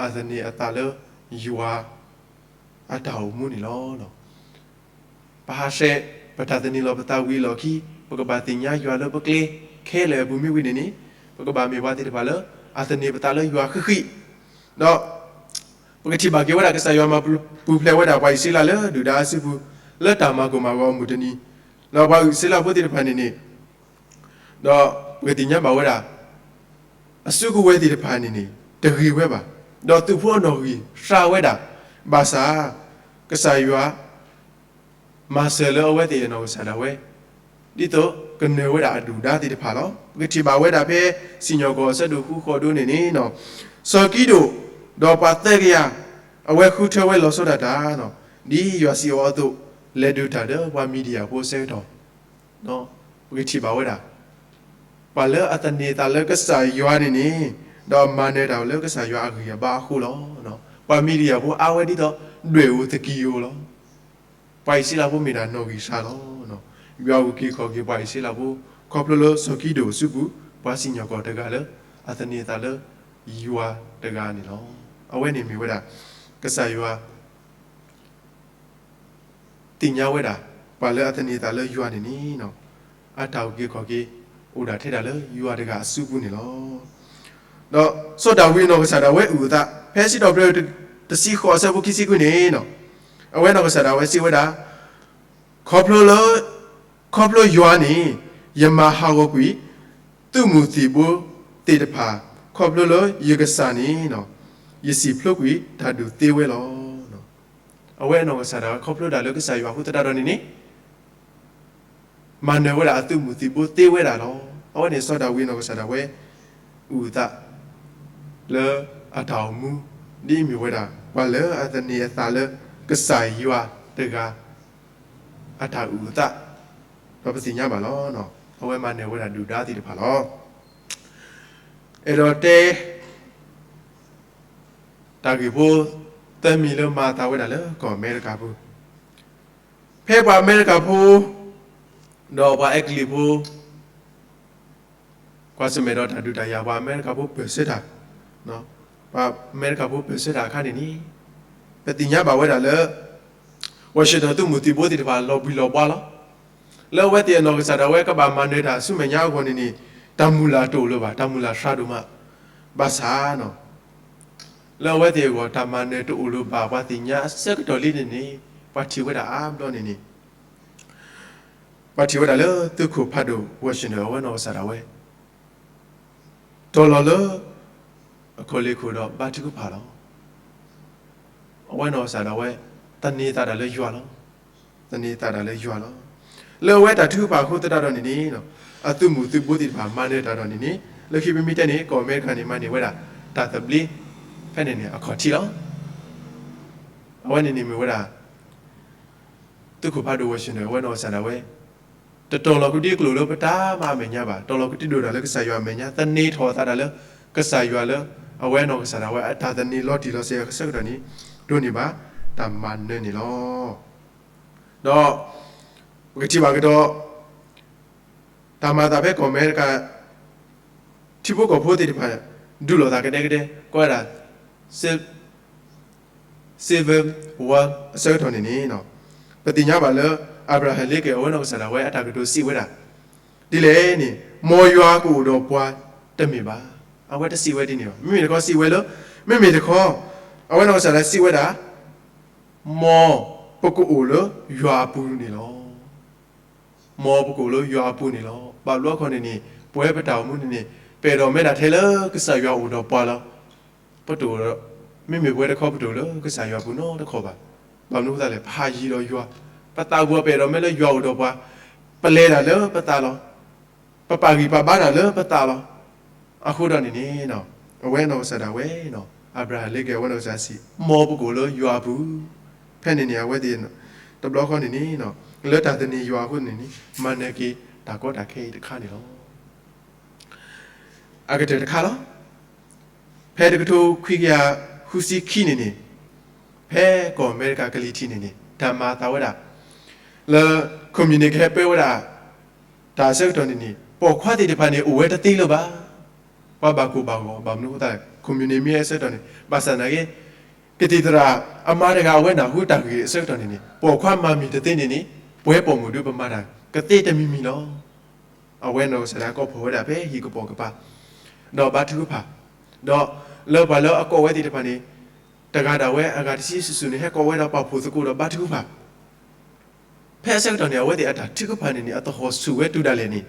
အသန့ၤအသးလၢယွၤ အတၢ်အိၣ်မူန့ၣ်လီၤ. ပဟးဆှဲး ပတၢ်သန့ၤလီၤပသးဝံၤအလီၢ်ခံ ပကဘၣ်သ့ၣ်ညါယွၤလၢပကျဲခဲလၢာ်အပူၤမ့ၢ်ဝံၤန့ၣ်န့ၣ် ပကဘၣ်မ့ၢ်ပှၤသ့ၣ်တဖၣ်လၢ အသန့ၤပသးလၢယွၤဃံးဃံး, ဒီး ပကထံၣ်ဘၣ်က့ၤဝဲဒၣ်ကစၢ်ယွၤမၤပူၤဖျဲးဝဲဒၣ်ပှၤအံၣ်စရ့လးလၢဒုၣ်ဒါအစုပူၤ လၢတၢ်မၤကိၢ်မၤဂီၤအမုၢ်တနံၤ, ဒီးပှၤအံၣ်စရ့လးဖိသ့ၣ်တဖၣ်န့ၣ်န့ၣ်, ဒီးပကသ့ၣ်ညါဘၣ်ဝဲဒၣ် အစုကဝဲၤသ့ၣ်တဖၣ်န့ၣ်န့ၣ် တဂ့ၤဝဲဘၣ်, ဒီးသုးဖိအနီၣ်ဂံၢ်စှၤဝဲဒၣ်, ဘၣ်ဆၣ် ကစၢ်ယွၤ မၤစၢၤလၢအဝဲသ့ၣ်အနီၢ်ကစၢ်ဒၣ်ဝဲ, ဒ်သိးကနၢၤဝဲဒၣ်အဒုၣ်ဒါသ့ၣ်တဖၣ်လီၤ. ပကထံၣ်ဘၣ်ဝဲဒၣ်ဖဲစံၣ်ညီၣ်ကွီၢ်အဆၢဒိၣ်ဃုဃိးဒိန့ၣ်န့ၣ်, စီၤကံဒိၣ် ဒီးပှၤသၢကယၤ အဝဲဃုထၢဝဲလီၤဆီဒၣ်တၢ်, ဒ်ယွၤစံးအီၤအသိး လဲၤဒုးတၢ်ဒီးပှၤမံၤဒယၣ်ဖိအဆၢကတီၢ်, ပကထံၣ်ဘၣ်ဝဲဒၣ် ပှၤလၢအသန့ၤသးလၢကစၢ်ယွၤန့ၣ်န့ၣ်, ဒီးမၤနၢၤတၢ်လၢကစၢ်ယွၤအဂံၢ်အဘါအဃိလီၤ. ပှၤမံၤဒယၣ်ဖိအါဝဲဒ်သိး ဒွဲၣ်ဧိၤသကံဧိၤလီၤ. ပှၤအံၣ်စရ့လးဖိမ့ၢ်ဒၣ်နီၣ်ဂံၢ်စှၤလီၤ. ယွၤအုၣ်က့ၤခီၣ်က့ၤပှၤအံၣ်စရ့လးဖိ ခီဖျိလၢစီၤကံဒိၣ်အစုပူၤ ပှၤစံၣ်ညီၣ်ကွီၢ်တဂၤလၢ အသန့ၤသးလၢယွၤတဂၤန့ၣ်လီၤ. အဝဲန့ၣ်မ့ၢ်ဝဲဒၣ် ကစၢ်ယွၤ သ့ၣ်ညါဝဲဒၣ် ပှၤလၢအသန့ၤသးလၢယွၤန့ၣ်န့ၣ်, အတၢ်အုၣ်က့ၤခီၣ်က့ၤ အိၣ်ဒၣ်ထဲဒၣ်လၢယွၤတဂၤအစုပူၤန့ၣ်လီၤ. ဒီးစီၤဒၤဝံးအနီၢ်ကစၢ်ဒၣ်ဝဲအုၣ်အသး ဖဲစံးထီၣ်ပတြၢၤတဆံဃိးအဆၢဖိခံဆံဃုန့ၣ်, အဝဲနီၢ်ကစၢ်ဒၣ်ဝဲစံးဝဲဒၣ်, ခီဖျိလၢ ခီဖျိယွၤန့ၣ် ယမၤဟးဂီၤကွံာ် သုးမုၢ်သံၣ်ဘိသ့ၣ်တဖၣ်, ခီဖျိလၢယကစၢ်န့ၣ် ယစံးဖျိးကွံာ်တၢ်ဒုးသ့ဝဲလီၤ. အဝဲအနီၢ်ကစၢ်ဒၣ်ဝဲခီဖျိဒၣ်လၢကစၢ်ယွၤအဃိသတးဒီးန့ၣ်န့ၣ် မၤနၢၤဝဲဒၣ်အသုးမုၢ်သံၣ်ဘိသ့ဝဲဒၣ်လီၤ. အဝဲန့ၣ်စီၤဒၤဝံးအနီၢ်ကစၢ်ဒၣ်ဝဲ အုၣ်အသး လၢအတၢ်အိၣ်မူ ဒ်အမ့ၢ်ဝဲဒၣ် ပှၤလၢအသန့ၤအသးလၢကစၢ်ယွၤတဂၤ အတၢ်အုၣ်အသး ဒီးပသ့ၣ်ညါဘၣ်လီၤ. အဝဲမၤနၢၤဝဲဒၣ်ဒုၣ်ဒါသ့ၣ်တဖၣ်လီၤ. အဲၣ်ဒိးတဲ တၢ်ဂ့ၢ်ဖိသၢမံၤလၢမၤအသးဝဲဒၣ်လၢကီၢ်အမဲရကၤဖိ, ဖဲပှၤအမဲရကၤဖိ ဒီးပှၤအဲကလံးဖိ ကွၢ်ဆၢၣ်မဲာ်ဒီးတၢ်ဒုးတၢ်ယၤ ပှၤအမဲရကၤဖိပၢၢ်ဆၢတၢ်, ပှၤအမဲရကၤဖိပၢၢ်ဆၢတၢ်အခါန့ၣ်န့ၣ် ပသ့ၣ်ညါဘၣ်ဝဲဒၣ်လၢ Washington သုးမုၢ်သံၣ်ဘိသ့ၣ်တဖၣ်လီၤဘှံးလီၤဘှါလီၤ. လၢအဝဲသ့ၣ်အနီၢ်ကစၢ်ဒၣ်ဝဲကဘၣ်မၤနၢၤတၢ်ဆူမဲာ်ညါအဂီၢ်န့ၣ်န့ၣ် တၢ်မုၢ်လၢ်တအိၣ်လၢၤဘၣ်, တၢ်မုၢ်လၢ်စှၤဒိၣ်မး, ဘၣ်ဆၣ် လၢအဝဲသ့ၣ်အဂီၢ် တၢ်မၤနၢၤတအိၣ်လၢၤဘၣ် ပှၤသ့ၣ်ညါအဆၢကတီၢ်လံန့ၣ်န့ၣ် ပှၤထံၣ်ဝဲဒၣ်အါဘျီန့ၣ်န့ၣ် ပှၤထံၣ်ဝဲဒၣ်လၢသုးခိၣ်ဖးဒိၣ် Washington အဝဲနီၢ်ကစၢ်ဒၣ်ဝဲ တီၤလီၤလၢ အခီၣ်လ့ၢ်ခိၣ်ဒီးဘါထုကဖၣ်လီၤ. အဝဲနီၢ်ကစၢ်ဒၣ်ဝဲ သန့ၤသးဒၣ်လၢယွၤလီၤ. သန့ၤသးဒၣ်လၢယွၤလီၤ. လၢအဝဲတၢ်ထုကဖၣ်အဃိသတးဒီးန့ၣ်န့ၣ် အသုးမုၢ်သုးဘိသ့ၣ်တဖၣ်မၤနၢၤတၢ်ဒီးန့ၣ်န့ၣ် လၢခံပမ့ၢ်တဲန့ၣ် ကီၢ်အမဲရကၤန့ၣ် မၤန့ၢ်ဝဲဒၣ် တၢ်သဘျ့ ဖဲန့ၣ်န့ၣ် အခီၣ်ထံးလီၤ. အဝဲန့ၣ်န့ၣ်မ့ၢ်ဝဲဒၣ် သုးခိၣ်ဖးဒိၣ် Washington အဝဲနီၢ်ကစၢ်ဒၣ်ဝဲ တတီၤလီၤကဒံကျိာ်လၢပတၢ်မၤအမဲာ်ညါဘၣ်, တီၤလီၤကဒံဒိၣ်တၢ်လၢကစၢ်ယွၤအမဲာ်ညါ, သန့ၤထီၣ်အသးဒၣ်လၢ ကစၢ်ယွၤလၢ အဝဲနီၢ်ကစၢ်ဒၣ်ဝဲ အတၢ်သန့ၤလီၤတံၢ်လီၤဆဲးအဆၢကတီၢ်န့ၣ် ဒိးန့ၢ်ဘၣ် တၢ်မၤနၢၤန့ၣ်လီၤ. ဒီး ပကထံၣ်ဘၣ်ကဒီး တၢ်မၤအသးဖဲကီၢ်အမဲရကၤ ထံဖိကီၢ်ဖိသ့ၣ်တဖၣ် ဒုးလိာ်သးကဒဲကဒဲ ကိးဝဲဒၣ် Civil War အဆၢကတီၢ်န့ၣ်န့ၣ် ပသ့ၣ်ညါဘၣ်လၢ Abraham Lincoln အဝဲနီၢ်ကစၢ်ဒၣ်ဝဲအတၢ်ကတိၤစံးဝဲဒၣ် ဒ်လဲၣ်န့ၣ် မ်ယွၤကအိၣ်ဒီးပှၤတမ့ၢ်ဘၣ်. အဝဲတစံးဝဲဒ်န့ၣ်ဘၣ်. မ့မ့ၢ်တခီစံးဝဲလၢ မ့မ့ၢ်တခီ အဝဲနီၢ်ကစၢ်ဒၣ်စံးဝဲဒၣ် မ်ပကအိၣ်လၢယွၤအပူၤန့ၣ်လီၤ. မ်ပကအိၣ်လၢယွၤအပူၤန့ၣ်လီၤ. ဘၣ်ဘျီခီန့ၣ်န့ၣ် ပဝဲပတၢ်အိၣ်မူန့ၣ်န့ၣ် ပအဲၣ်ဒိးမ့ၢ်ဒၣ်ထဲလၢကစၢ်ယွၤအိၣ်ဒီးပှၤလီၤ. ပတအိၣ်ဒီး မ့မ့ၢ်ပဝဲတခီပတအိၣ်လၢကစၢ်ယွၤအပူၤနီတခီဘၣ်. ဘၣ်မနုၤအဃိသတးလဲၣ် ပဟးယံၤဒီးယွၤ, ပသးဂီၤပအဲၣ်ဒိးမ့ၢ်လၢယွၤအိၣ်ဒီးပှၤ, ပလဲၤတၢ်လၢပသးလီၤ. ပပာ်ဂံၢ်ပာ်ဘါတၢ်လၢပသးလီၤ. အဃိဒီးန့ၣ်န့ၣ် အဝဲနီၢ်ကစၢ်ဒၣ်ဝဲ Abraham Lincoln အဝဲနီၢ်ကစၢ်စံး မ်ပကအိၣ်လၢယွၤအပူၤ, ဖဲန့ၣ်န့ၣ် အဝဲသ့ၣ် တဘျီဃီန့ၣ်န့ၣ် လၢတၢ်သန့ၤယွၤအဃိန့ၣ်န့ၣ် မၤနၢၤက့ၤတၢ်ကီတၢ်ခဲအံၤတခါန့ၣ်လီၤ. အကတၢၢ်တခါလီၤ. ဖဲတကထိခွံကယၤဃုဆံခံန့ၣ်န့ၣ် ဖဲကီၢ်အမဲရကၤကလံၤထံးန့ၣ်န့ၣ် တၢ်မၤအသးဝဲဒၣ် လၢ communist ကဟဲပၢဝဲဒၣ် တၢ်အဆၢကတီၢ်န့ၣ်န့ၣ် ပိာ်ခွါသ့ၣ်တဖၣ်န့ၣ် အိၣ်ဝဲတသ့လၢၤဘၣ်. ပှၤဘၣ်ကိၢ်ဘၣ်ဂီၤ ဘၣ်မနုၤအဃိသတးလဲၣ် communist မ့ၢ်ဟဲအဆၢကတီၢ်န့ၣ် ဘၣ်ဆၣ်သနာ်က့ ကသံၣ်သရၣ်အမါတဂၤ အဝဲနၢ်ဟူတၢ်ဂ့ၢ်အဆၢကတီၢ်န့ၣ်န့ၣ် ပိာ်ခွါမၤမံၤတသ့န့ၣ်န့ၣ် ပဝဲပိာ်မုၣ်ဒုးပမၤတၢ်ကသ့တမံၤမံၤလီၤ. အဝဲနီၢ်ကစၢ်ဒၣ်ကိးဖှိၣ်ဝဲဒၣ်ဖဲဟံၣ်ကပိာ်ကပၤ, ဒီးဘါထုကဖၣ်, ဒီးလၢပှၤလၢအကိးဝဲသ့ၣ်တဖၣ်န့ၣ် တဂၤဒၣ်ဝဲအဂၤတဆံစုာ်စုာ်န့ၣ် ဟဲကိးဝဲဒီးပာ်ဖှိၣ်သကိးဒီးဘါထုကဖၣ်, ဖဲအဆၢကတီၢ်န့ၣ် အဝဲသ့ၣ်အတၢ်ထုကဖၣ်န့ၣ်န့ၣ် အသဟီၣ်ဆူၣ်ဝဲတုၤဒၣ်လဲာ်န့ၣ်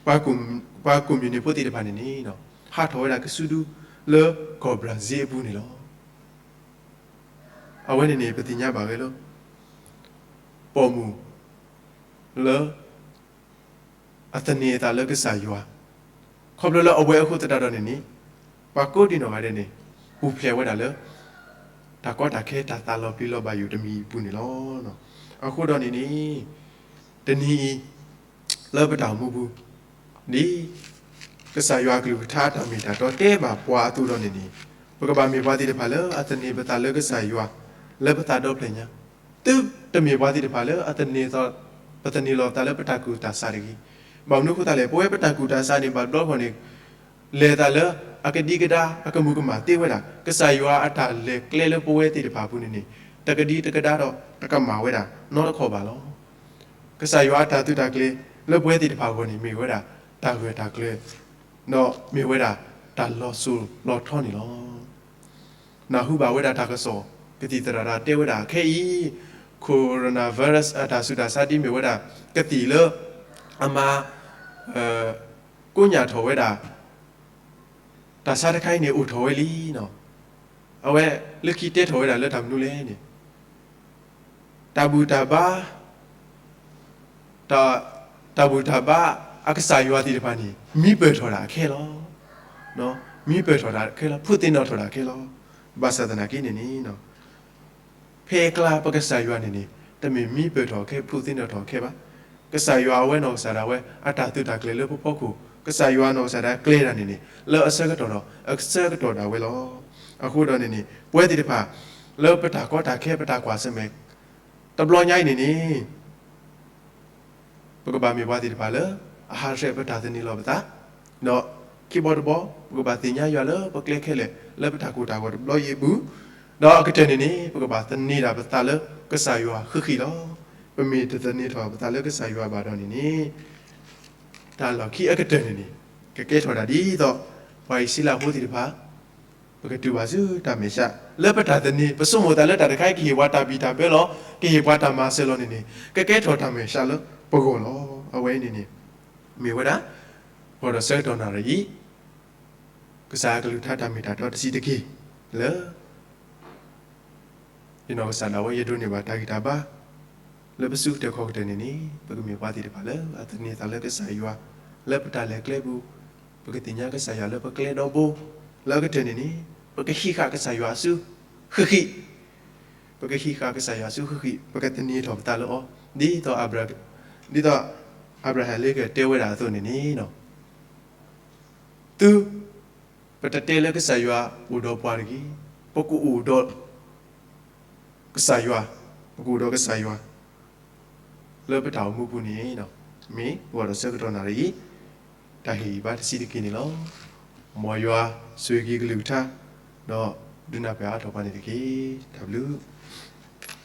ပှၤကိးမံၤနံၤဖိသ့ၣ်တဖၣ်န့ၣ်န့ၣ် ဟးထီၣ်ဝဲဒၣ်ကစုဒုလၢကီၢ်ဘြၤဇ့အပူၤန့ၣ်လီၤ. အဝဲန့ၣ်န့ၣ် ပသ့ၣ်ညါဘၣ်ဝဲလၢ ပိာ်မုၣ်လၢ အသန့ၤအသးလၢကစၢ်ယွၤ, ခီဖျိလၢအဝဲအဃိသတးဒီးန့ၣ်န့ၣ် ပှၤကိးဒံနီၢ်ဂၤဒဲးန့ၣ် ပူၤဖျဲးဝဲဒၣ်လၢ တၢ်ကီတၢ်ခဲတၢ်သးလီၤပျံၤလီၤဘၣ်ယိၣ်တမံၤအပူၤန့ၣ်လီၤ. အဃိဒီးန့ၣ်န့ၣ် တနံၤအံၤ လၢပတၢ်အိၣ်မူပူၤ ဒ်ကစၢ်ယွၤအကလုၢ်ကထါတၢ်မ့ၢ်တၢ်တီတဲဘၣ်ပှၤအသိးဒီးန့ၣ်န့ၣ် ပကဘၣ်မ့ၢ်ပှၤသ့ၣ်တဖၣ်လၢအသန့ၤပသးလၢကစၢ်ယွၤ လၢပသးဒီဖျၢၣ်ညါ, သုတမ့ၢ်ပှၤသ့ၣ်တဖၣ်လၢအသန့ၤ ပသန့ၤလီၤပသးလၢပတၢ်ကူၣ်တၢ်ဆးတဂ့ၤ. ဘၣ်မနုၤအဃိသတးလဲၣ် ပဝဲပတၢ်ကူၣ်တၢ်ဆးန့ၣ် ဘၣ်တဘျီတခီၣ်န့ၣ် လဲၤသးလၢအကဒံကဒါ အကမူၤကမၣ်သ့ဝဲဒၣ် ကစၢ်ယွၤအတၢ်လဲၤကျဲလၢပဝဲသ့ၣ်တဖၣ်အပူၤန့ၣ်န့ၣ် တကဒံတကဒါဒီးတကမၣ်ဝဲဒၣ်နီတခီၣ်ဘၣ်လီၤ. ကစၢ်ယွၤအတၢ်သုးတၢ်ကျဲၤလၢပဝဲသ့ၣ်တဖၣ်အဂီၢ်န့ၣ် မ့ၢ်ဝဲဒၣ်တၢ်ဂၢၢ်တၢ်ကျၢၤ ဒီးမ့ၢ်ဝဲဒၣ်တၢ်လီၤစိၤလီၤထီန့ၣ်လီၤ. နၢ်ဟူဘၣ်ဝဲဒၣ်တၢ်ကစီၣ် ကသံၣ်သရၣ်တၢ်တဲဝဲဒၣ်ခဲအံၤ coronavirus အတၢ်ဆူးတၢ်ဆါဒ်မ့ၢ်ဝဲဒၣ် ကသံၣ်လၢ အမၤ ကိညၣ်ထီၣ်ဝဲဒၣ် တၢ်ဆါတခါအံၤန့ၣ် အိၣ်ထီၣ်ဝဲလံနီၤ. အဝဲလၢခံတဲထီၣ်ဝဲဒၣ်လၢတၢ်မနုၤလဲၣ်န့ၣ် တၢ်ဘူၣ်တၢ်ဘါ တၢ်ဘူၣ်တၢ်ဘါအကစၢ်ယွၤသ့ၣ်တဖၣ်န့ၣ် မံပၢၢ်ထီၣ်ဒၣ်ခဲလီၤ. မံပၢၢ်ထီၣ်ဒၣ်ခဲလီၤ, ဖုးသ့ၣ်နီၣ်ထီၣ်ဒၣ်ခဲလီၤ. ဘၣ်ဆၣ်သနာ်က့န့ၣ်န့ၣ် ဖဲအကျါပကစၢ်ယွၤန့ၣ်န့ၣ် တမ့ၢ်မံပၢၢ်ထီၣ်ခဲ ဖုးသ့ၣ်နီၣ်ထီၣ်ခဲဘၣ်. ကစၢ်ယွၤအဝဲနီၢ်ကစၢ်ဒၣ်ဝဲ အတၢ်သုးတၢ်ကျဲၤလၢပဖီခိၣ်, ကစၢ်ယွၤနီၢ်ကစၢ်ဒၣ်ကျဲၤတၢ်န့ၣ်န့ၣ် လၢအဆၢကတီၢ်ဒီး အဆၢကတီၢ်ဒၣ်ဝဲလီၤ. အဃိဒီးန့ၣ်န့ၣ် ပဝဲသ့ၣ်တဖၣ် လၢပတၢ်ကီတၢ်ခဲ ပတၢ်ကွၢ်ဆၢၣ်မဲာ် တဘျီညါအံၤန့ၣ်န့ၣ် ပကဘၣ်မ့ၢ်ပှၤသ့ၣ်တဖၣ်လၢ အဟးဆှဲးပတၢ်သန့ၤလီၤပသး, ဒီးခံဘီတဘီ ပကဘၣ်သ့ၣ်ညါယွၤလၢပကျဲခဲလၢာ် လၢပတၢ်ကိၢ်တၢ်ဂီၤတဘျီအံၤအပူၤ, ဒီးအကတၢၢ်န့ၣ်န့ၣ် ပကဘၣ်သန့ၤဒၣ်ပသးလၢကစၢ်ယွၤဃံးဃံးလီၤ. ပမ့ၢ်တသန့ၤထီၣ်ပသးလၢကစၢ်ယွၤဘၣ်ဒီးန့ၣ်န့ၣ် တၢ်လီၢ်ခံအကတၢၢ်န့ၣ်န့ၣ် ကကဲထီၣ်ဒၣ်ဒ်သိး ပှၤအံၣ်စရ့လးဖိသ့ၣ်တဖၣ် ပကတုၤဘၣ်ဆူတၢ်မဲာ်ဆှး လၢပတၢ်သန့ၤ ပဆိကမိၣ်သးလၢတၢ်တခါအံၤ ကဟ့ၣ်ပှၤတၢ်ဘံၣ်တၢ်ဘၢလီၤ, ကဟ့ၣ်ပှၤတၢ်မၤစၢၤလီၤန့ၣ်န့ၣ် ကကဲထီၣ်တၢ်မဲာ်ဆှးလၢပဂီၢ်လီၤ. အဝဲအံၤန့ၣ်န့ၣ် မ့ၢ်ဝဲဒၣ် ဂီၤဒီးဆၢကတီၢ်နၣ်ရံၣ်အံၤ ကစၢ်အကလုၢ်ကထါတၢ်မ့ၢ်တၢ်တီတဆံးတက့ၢ် လၢ ယနီၢ်ကစၢ်ဒၣ်ဝဲ ယဒိးန့ၢ်ဘၣ်တၢ်ဂံၢ်တၢ်ဘါ လၢပစုကတၢၢ်ခီၣ်ကတၢၢ်န့ၣ်န့ၣ် ပကမ့ၢ်ပှၤသ့ၣ်တဖၣ်လၢအသန့ၤသးလၢကစၢ်ယွၤ လၢပတၢ်လဲၤကျဲပူၤ, ပကသ့ၣ်ညါကစၢ်ယွၤလၢပကျဲဒီဘိ, လၢအကတၢၢ်န့ၣ်န့ၣ် ပကဟံးဃာ်ကစၢ်ယွၤအစုဃံးဃံး, ပကဟံးဃာ်ကစၢ်ယွၤအစုဃံးဃံး, ပကသန့ၤထီၣ်ပသးလၢအီၤ ဒ်သိး ဒ်သိးအၤဘြၤဟၣ်လ့ကတဲဝဲဒၣ်အသိးန့ၣ်န့ၣ် သု ပတတဲလၢကစၢ်ယွၤအိၣ်ဒီးပှၤတဂ့ၤ, ပကအိၣ်ဒီး ကစၢ်ယွၤ, ပကအိၣ်ဒီးကစၢ်ယွၤ လၢပတၢ်အိၣ်မူပူၤန့ၣ် မ့ၢ်ဂီၤဒီးဆၢကတီၢ်နၣ်ရံၣ်အံၤ တၢ်ဟ့ၣ်ဂံၢ်ဘါတဆံးတက့ၢ်န့ၣ်လီၤ. မ်ယွၤဆိၣ်ဂ့ၤက့ၤကလုၢ်ကထါ ဒီးဒုးနၢ်ပၢၢ်အါထီၣ်ပှၤန့ၣ်တက့ၢ်. တၢ်ဘျုး